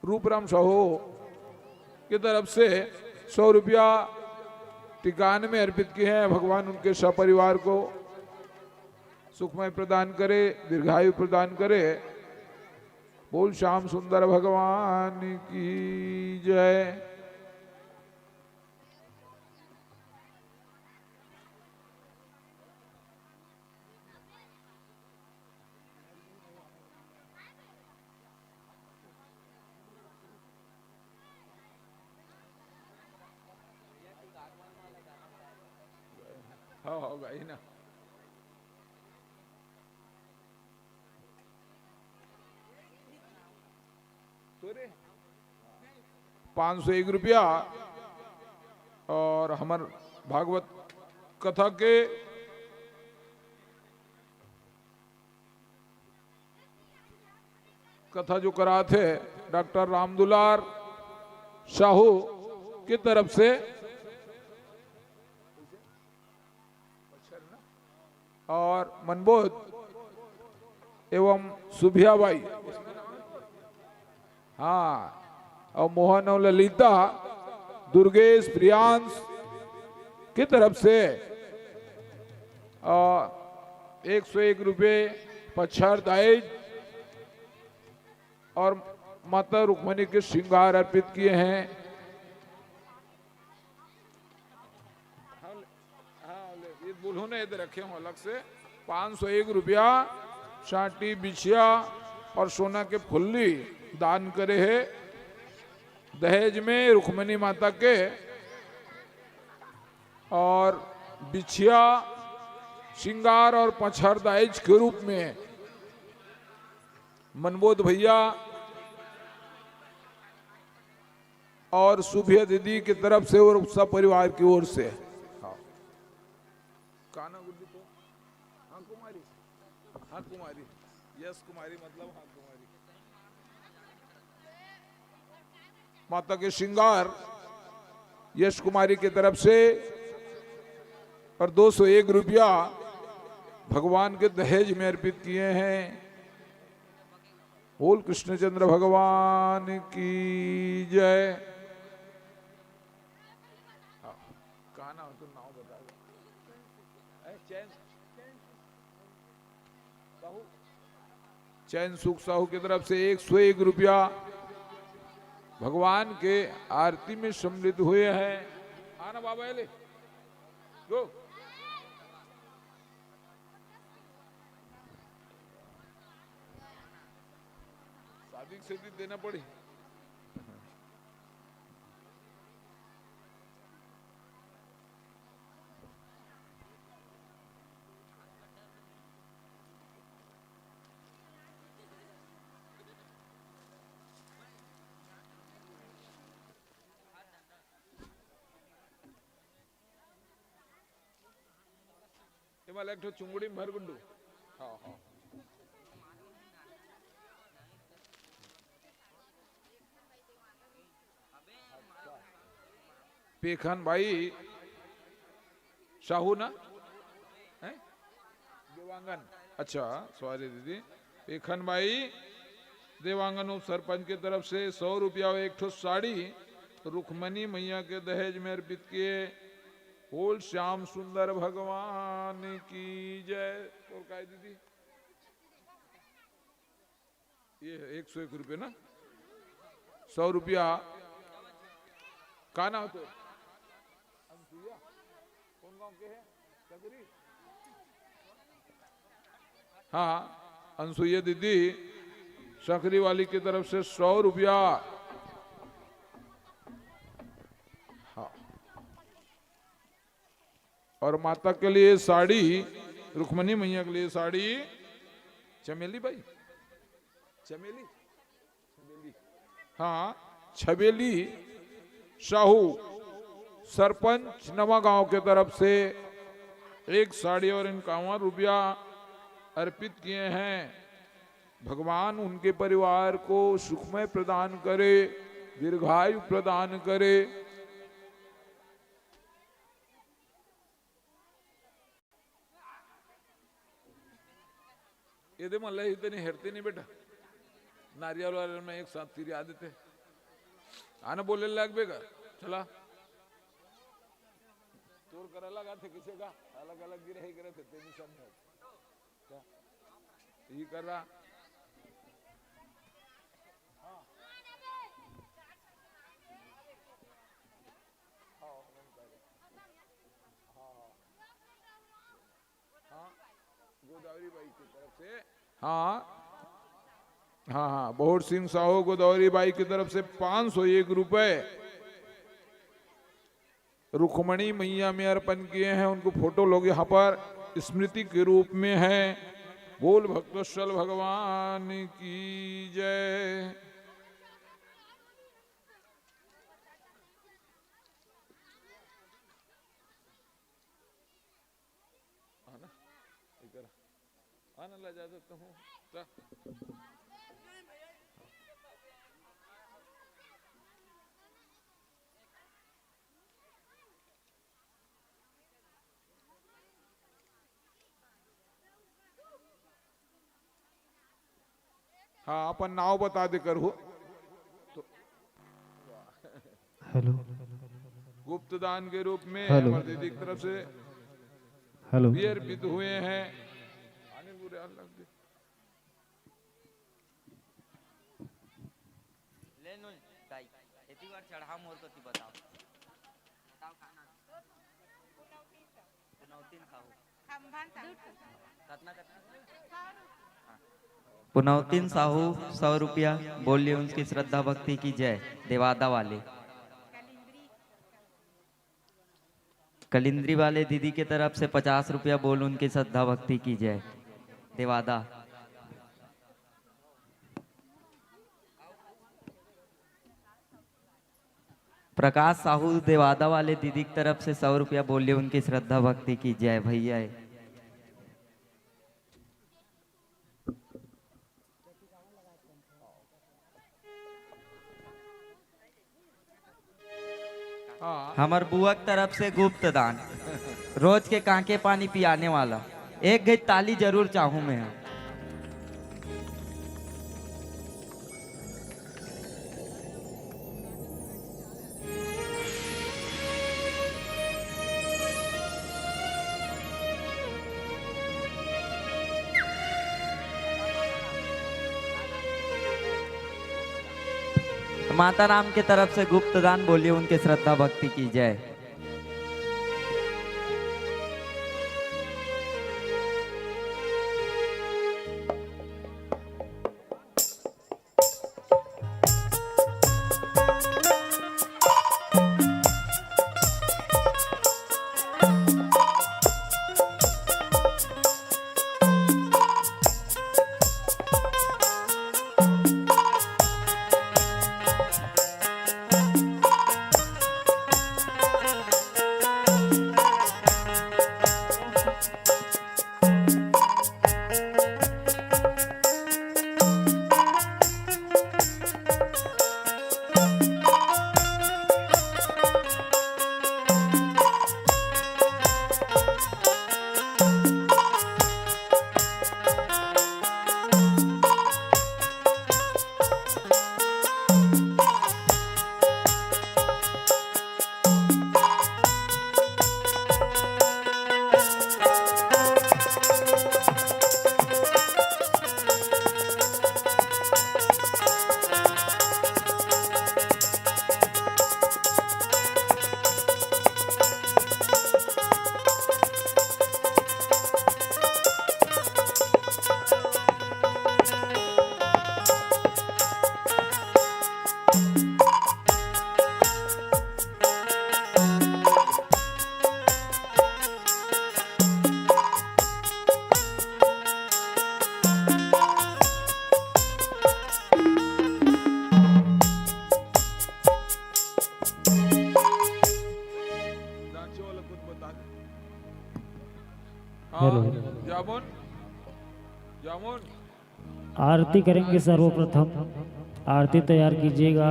रूपराम साहू की तरफ से सौ रुपया टिकान में अर्पित किए हैं। भगवान उनके सपरिवार को सुखमय प्रदान करे, दीर्घायु प्रदान करे। बोल श्याम सुंदर भगवान की जय। हाँ, हाँ, भाई ना। पाँच सौ एक रुपया। और हमर भागवत कथा के कथा जो करात हे डॉक्टर रामदुलार साहू की तरफ से और मनबोध एवं सुभिया बाई, हाँ, और मोहन और ललिता, दुर्गेश, प्रियांश की तरफ से, और एक सौ एक रुपये पच्छाड़ दायज और माता रुक्मणी के श्रृंगार अर्पित किए हैं। हाँ, ले, ये बोलो ना, इधर रखे हो अलग से। पाँच सौ एक रुपया, चांटी, बिछिया और सोना के फुल्ली दान करे हे दहेज में रुक्मणी माता के, और बिछिया, श्रृंगार और पचहर दायज के रूप में मनबोध भैया और सुभिया दीदी की तरफ से और सब परिवार की ओर से। हाँ। काना गुड्डी तो? हाँ कुमारी, हाँ कुमारी, यस कुमारी, मतलब हाँ कुमारी। माता के श्रृंगार यश कुमारी की तरफ से और दो सौ एक रुपया भगवान के दहेज में अर्पित किए हैं। बोल कृष्णचंद्र भगवान की जय। हाँ, कहाँ ना हो तुम, नाव बता दो। ए, चैन, साहू, चैन सुख साहू की तरफ से एक सौ एक रुपया भगवान के आरती में सम्मिलित हुए हैं। आना बाबा, ये ले। गो। शादी से भी देना पड़ी। ये वाला एक ठो चुंगड़ी में भर गुड्डू। हाँ, हाँ। पेखन भाई साहू ना? हैं? देवांगन। अच्छा, सॉरी दीदी। पेखन भाई देवांगन उप सरपंच की तरफ से सौ रुपया और एक ठो साड़ी रुक्मणी मैया के दहेज में अर्पित किए। बोल श्याम सुंदर भगवान की जय। और काय दीदी? ये है एक सौ एक रुपये ना, सौ रुपया। का नाम तो? अनसुईया। कौन गांव के है? सकरी। हाँ, अनसुईया दीदी सकरी वाली की तरफ से सौ रुपया। हाँ। और माता के लिए साड़ी, रुक्मणी मैया के लिए साड़ी। चमेली भाई, चमेली, हाँ, छबेली साहू, सरपंच नवा गांव के तरफ से एक साड़ी और इक्यावन रुपया अर्पित किए हैं। भगवान उनके परिवार को सुखमय प्रदान करे, दीर्घायु प्रदान करे। ये दे मला इतने हेरते नहीं बेटा, नारियल वाले में एक साथ तिरिया देते। आना बोले लाग बेगा, चला। तोर करा लगा थे किसी का, अलग अलग गिरे ही करे थे, तेरी सामने। क्या? ये कर रहा। हाँ। हाँ, हाँ। हाँ, गोदावरी बाई की तरफ से। हाँ, हाँ, हाँ, बोहर सिंह साहू गोदावरी बाई की तरफ से पाँच सौ एक रुपए रुक्मणी मैया में अर्पण किए हैं। उनको फोटो लोग यहाँ पर स्मृति के रूप में है। बोल भक्तवत्सल भगवान की जय। आना, इधर आना, ला जा सकता हूँ। जा। हाँ, अपन नाव बता दे करहू। तो हेलो। गुप्त दान के रूप में हेलो। हमारे दीदी की तरफ से हेलो। भी अर्पित हुए हैं। आने पूरे आने लग गए। ले नु दाई, एती बार चढ़ा मोर कति बताओ। बताओ का नाम? पुनौतिन साहू, सौ रुपया, बोलिए उनकी श्रद्धा भक्ति की जय। देवादा वाले, कलिंद्री वाले दीदी के तरफ से पचास रुपया, बोल उनकी श्रद्धा भक्ति की जय। देवादा। प्रकाश साहू, देवादा वाले दीदी की तरफ से सौ रुपया, बोलिए उनकी श्रद्धा भक्ति की जय भैया। हाँ। हमर बुआ के तरफ से गुप्त दान, रोज के कांके पानी पियाने वाला, एक गई ताली जरूर चाहूं मैं। माता राम के तरफ से गुप्त दान, बोलिए उनके श्रद्धा भक्ति की जय। हेलो। जामुन, जामुन। आरती करेंगे सर्वप्रथम, आरती तैयार कीजिएगा।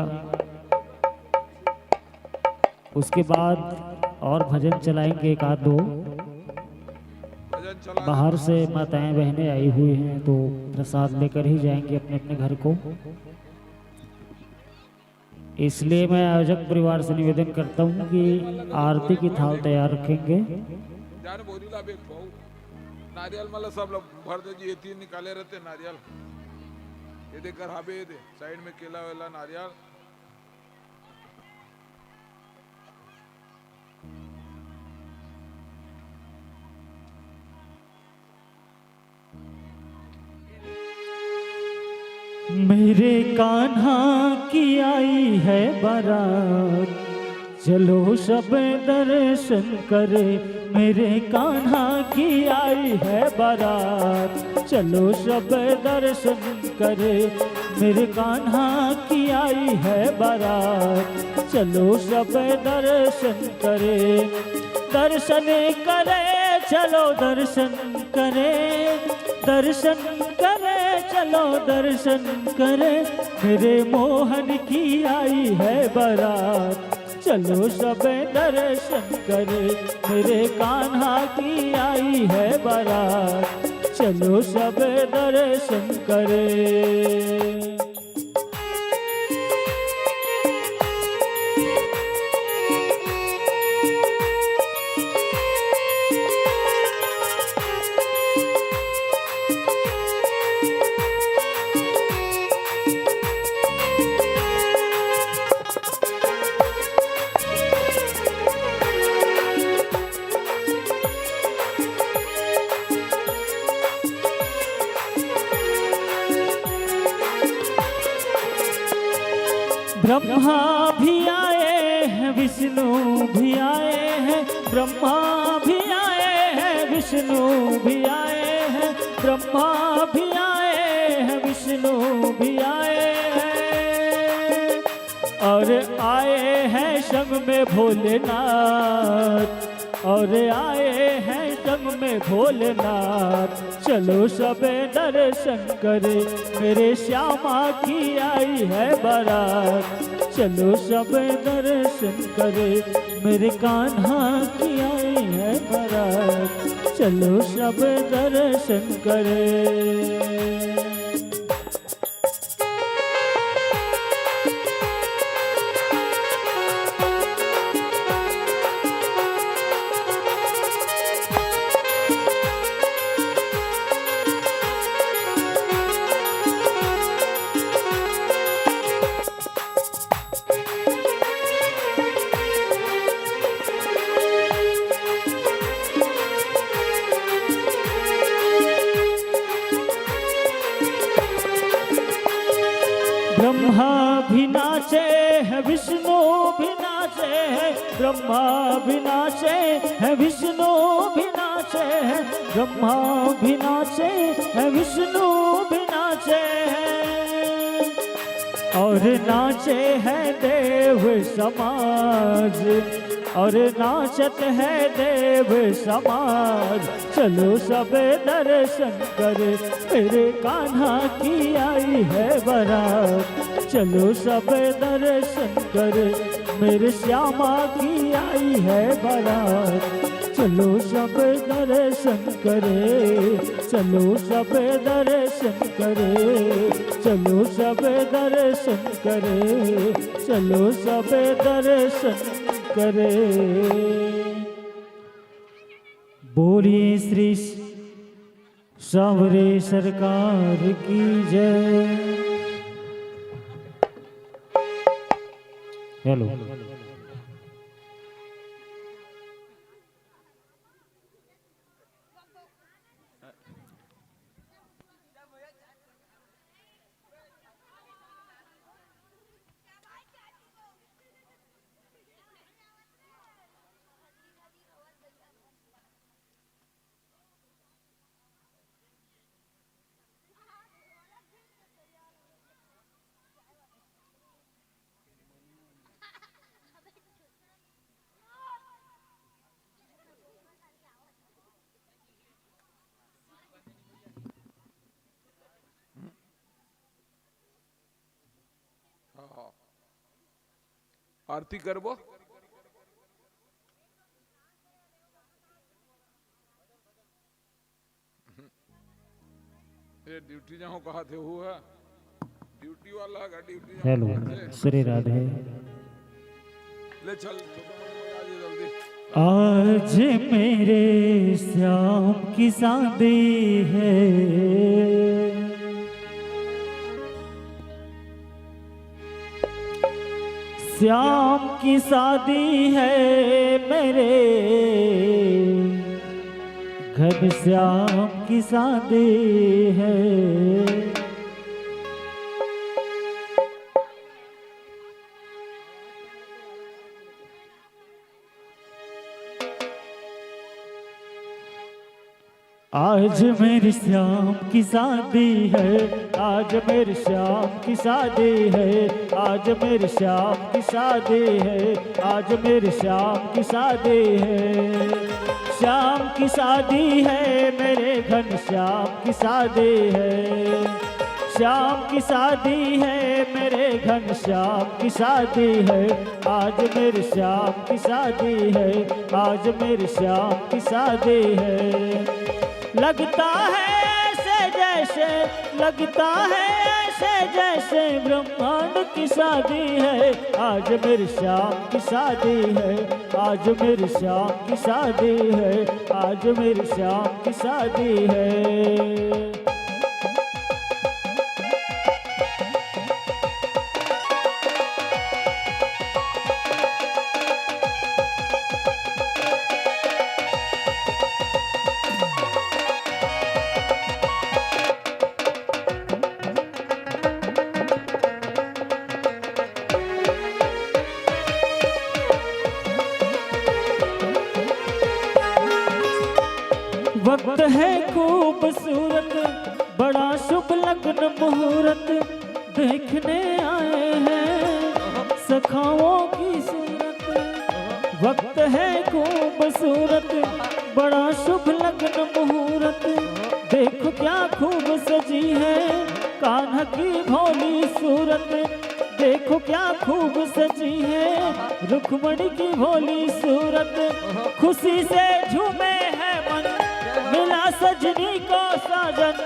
उसके बाद और भजन चलाएंगे एक आध दो। भजन चला बाहर से माताएं बहनें आई हुई हैं, तो प्रसाद लेकर ही जाएंगे अपने अपने घर को। इसलिए मैं आयोजक परिवार से निवेदन करता हूँ कि आरती की थाल तैयार रखेंगे। जाने बोरी ला बेग बहु। नारियल मला सब लोग भर दे जी, ये तीन निकाले रहते नारियल। ये देख घर हाबे, ये दे, साइड में केला वेला नारियल। मेरे कान्हा की आई है बारात, चलो सब दर्शन करे। मेरे कान्हा की आई है बारात, चलो सब दर्शन करे। मेरे कान्हा की आई है बारात, चलो सब दर्शन करे। दर्शन करे, चलो दर्शन करे, दर्शन करे, चलो दर्शन करे। मेरे मोहन की आई है बारात, चलो सब दर्शन करे। मेरे कान्हा की आई है बारात, चलो सब दर्शन करे। ब्रह्मा भी आए हैं, विष्णु भी आए हैं, ब्रह्मा भी आए हैं, विष्णु भी आए हैं, ब्रह्मा भी आए हैं, विष्णु भी आए हैं, और आए हैं संग में भोलेनाथ, और आए हैं संग में भोलेनाथ। चलो सब दर्शन करे, मेरे श्यामा की आई है बारात। चलो सब दर्शन करे, मेरे कान्हा की आई है बारात। चलो सब दर्शन करे। ब्रह्मा भी नाचे हैं, विष्णु भी नाचे हैं, ब्रह्मा भी नाचे हैं, विष्णु भी नाचे हैं, ब्रह्मा भी नाचे हैं, विष्णु भी नाचे हैं, और नाचे हैं देव समाज, और नाचत है देव समाज। चलो सब दर्शन करे, मेरे कान्हा की आई है बारात। चलो सब दर्शन करे, मेरे श्यामा की आई है बारात। चलो सब दर्शन करे, चलो सब दर्शन करे, चलो सब दर्शन करे, चलो सब दर्शन करे। बोलिए श्री सांवरे सरकार की जय। हेलो। हाँ, हाँ। आरती करबो। ये ड्यूटी जाओ कहा थे हुआ। ड्यूटी वाला का ड्यूटी जाओ हेलो, कहा थे। श्री राधे। ले चल, छोटा मोटा बजा दे जल्दी। आज मेरे श्याम की शादी है, श्याम की शादी है, मेरे घनश्याम की शादी है। आज मेरे श्याम की शादी है, आज मेरे श्याम की शादी है, आज मेरे श्याम की शादी है, आज मेरे श्याम की शादी है। श्याम की शादी है, मेरे घनश्याम की शादी है। श्याम की शादी है, मेरे घनश्याम की शादी है। आज मेरे श्याम की शादी है, आज मेरे श्याम की शादी है। लगता है ऐसे जैसे, लगता है ऐसे जैसे ब्रह्मांड की शादी है। आज मेरे श्याम की शादी है, आज मेरे श्याम की शादी है, आज मेरे श्याम की शादी है। वक्त है खूबसूरत, बड़ा शुभ लग्न मुहूर्त, देखने आए हैं सखाओं की सूरत। वक्त है खूबसूरत, बड़ा शुभ लग्न मुहूर्त, देखो क्या खूब सजी है कान्हा की भोली सूरत। देखो क्या खूब सजी है रुक्मणी की भोली सूरत। खुशी से झूमे है मन, मिला सजनी को साजन,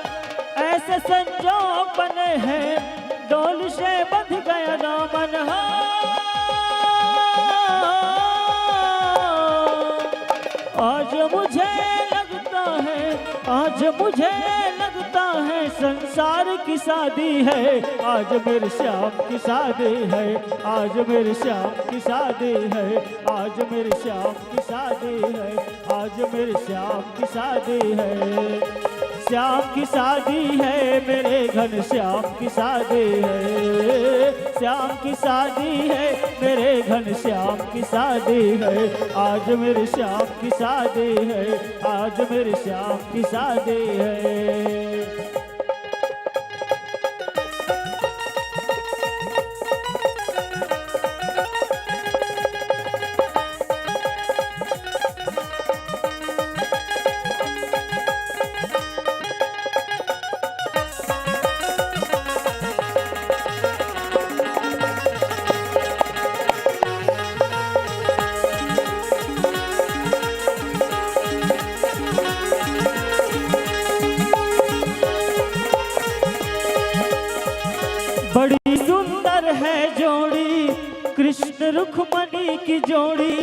ऐसे संजोग बने हैं, डोल से बंध गया दामन। हाँ, आज मुझे लगता है, आज मुझे लगता है संसार की शादी है, आज मेरे श्याम की शादी है, आज मेरे श्याम की शादी है, आज मेरे श्याम की शादी है, आज मेरे श्याम की शादी है। श्याम की शादी है, मेरे घनश्याम की शादी है। श्याम की शादी है, मेरे घनश्याम की शादी है। आज मेरे श्याम की शादी है, आज मेरे श्याम की शादी है। बड़ी सुंदर है जोड़ी कृष्ण रुक्मणी की जोड़ी,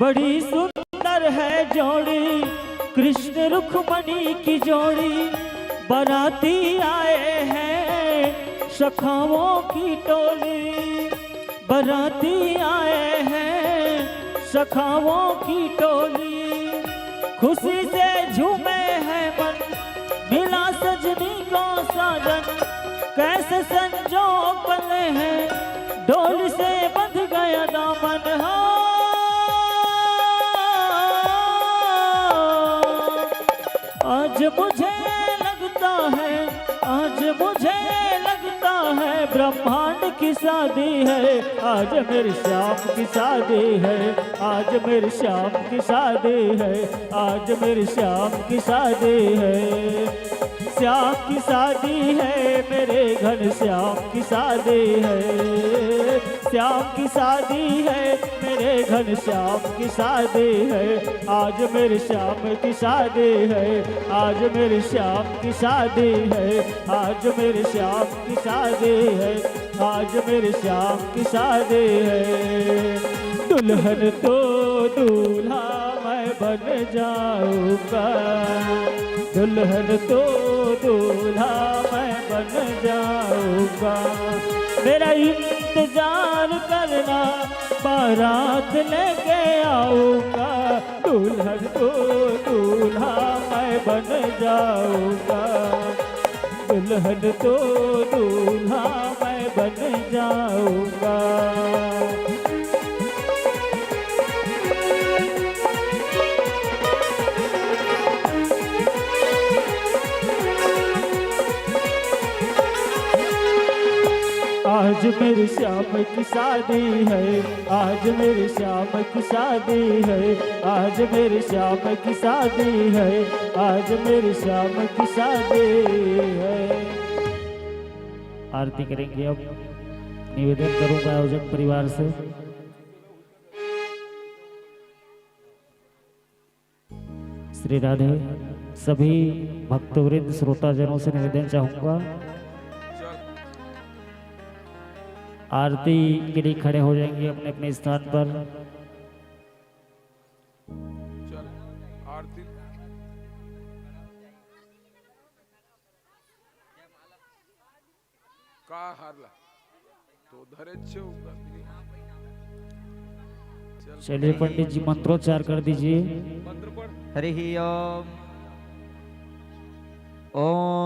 बड़ी सुंदर है जोड़ी कृष्ण रुक्मणी की जोड़ी। बाराती आए हैं सखाओं की टोली, बाराती आए हैं सखाओं की टोली। खुशी से झूमे हैं मन, मिला सजनी को साजन। कैसे संजोग बने हैं, डोली से बंध गया दामन। हाँ, आज मुझे लगता है, आज मुझे लगता है ब्रह्मांड की शादी है। आज मेरे श्याम की शादी है, आज मेरे श्याम की शादी है, आज मेरे श्याम की शादी है। श्याम की शादी है, मेरे घनश्याम की शादी है। श्याम की शादी है, मेरे घनश्याम की शादी है। आज मेरे श्याम की शादी है, आज मेरे श्याम की शादी है, आज मेरे श्याम की शादी है, आज मेरे श्याम की शादी है। दुल्हन तो दूल्हा मैं बन जाऊंगा, दुल्हन तो दूल्हा मैं बन जाऊंगा। मेरा इंतजार करना, बारात लेके आऊंगा। दुल्हन तो दूल्हा मैं बन जाऊंगा, दुल्हन तो दूल्हा मैं बन जाऊंगा। आज मेरे श्याम की शादी है, आज मेरे श्याम की शादी है, आज मेरे श्याम की शादी है, आज मेरे श्याम की शादी है। आरती करेंगे। अब निवेदन करूंगा आयोजक परिवार से। श्री राधे। सभी भक्तवृंद श्रोताजनों से निवेदन चाहूंगा, आरती के लिए खड़े हो जाएंगे अपने अपने स्थान पर। चल, आरती का हारला तो धरे छे ऊपर। चल। चलिए पंडित जी, मंत्रोच्चार कर दीजिए। मंत्र पढ़। हरि ओम। ओम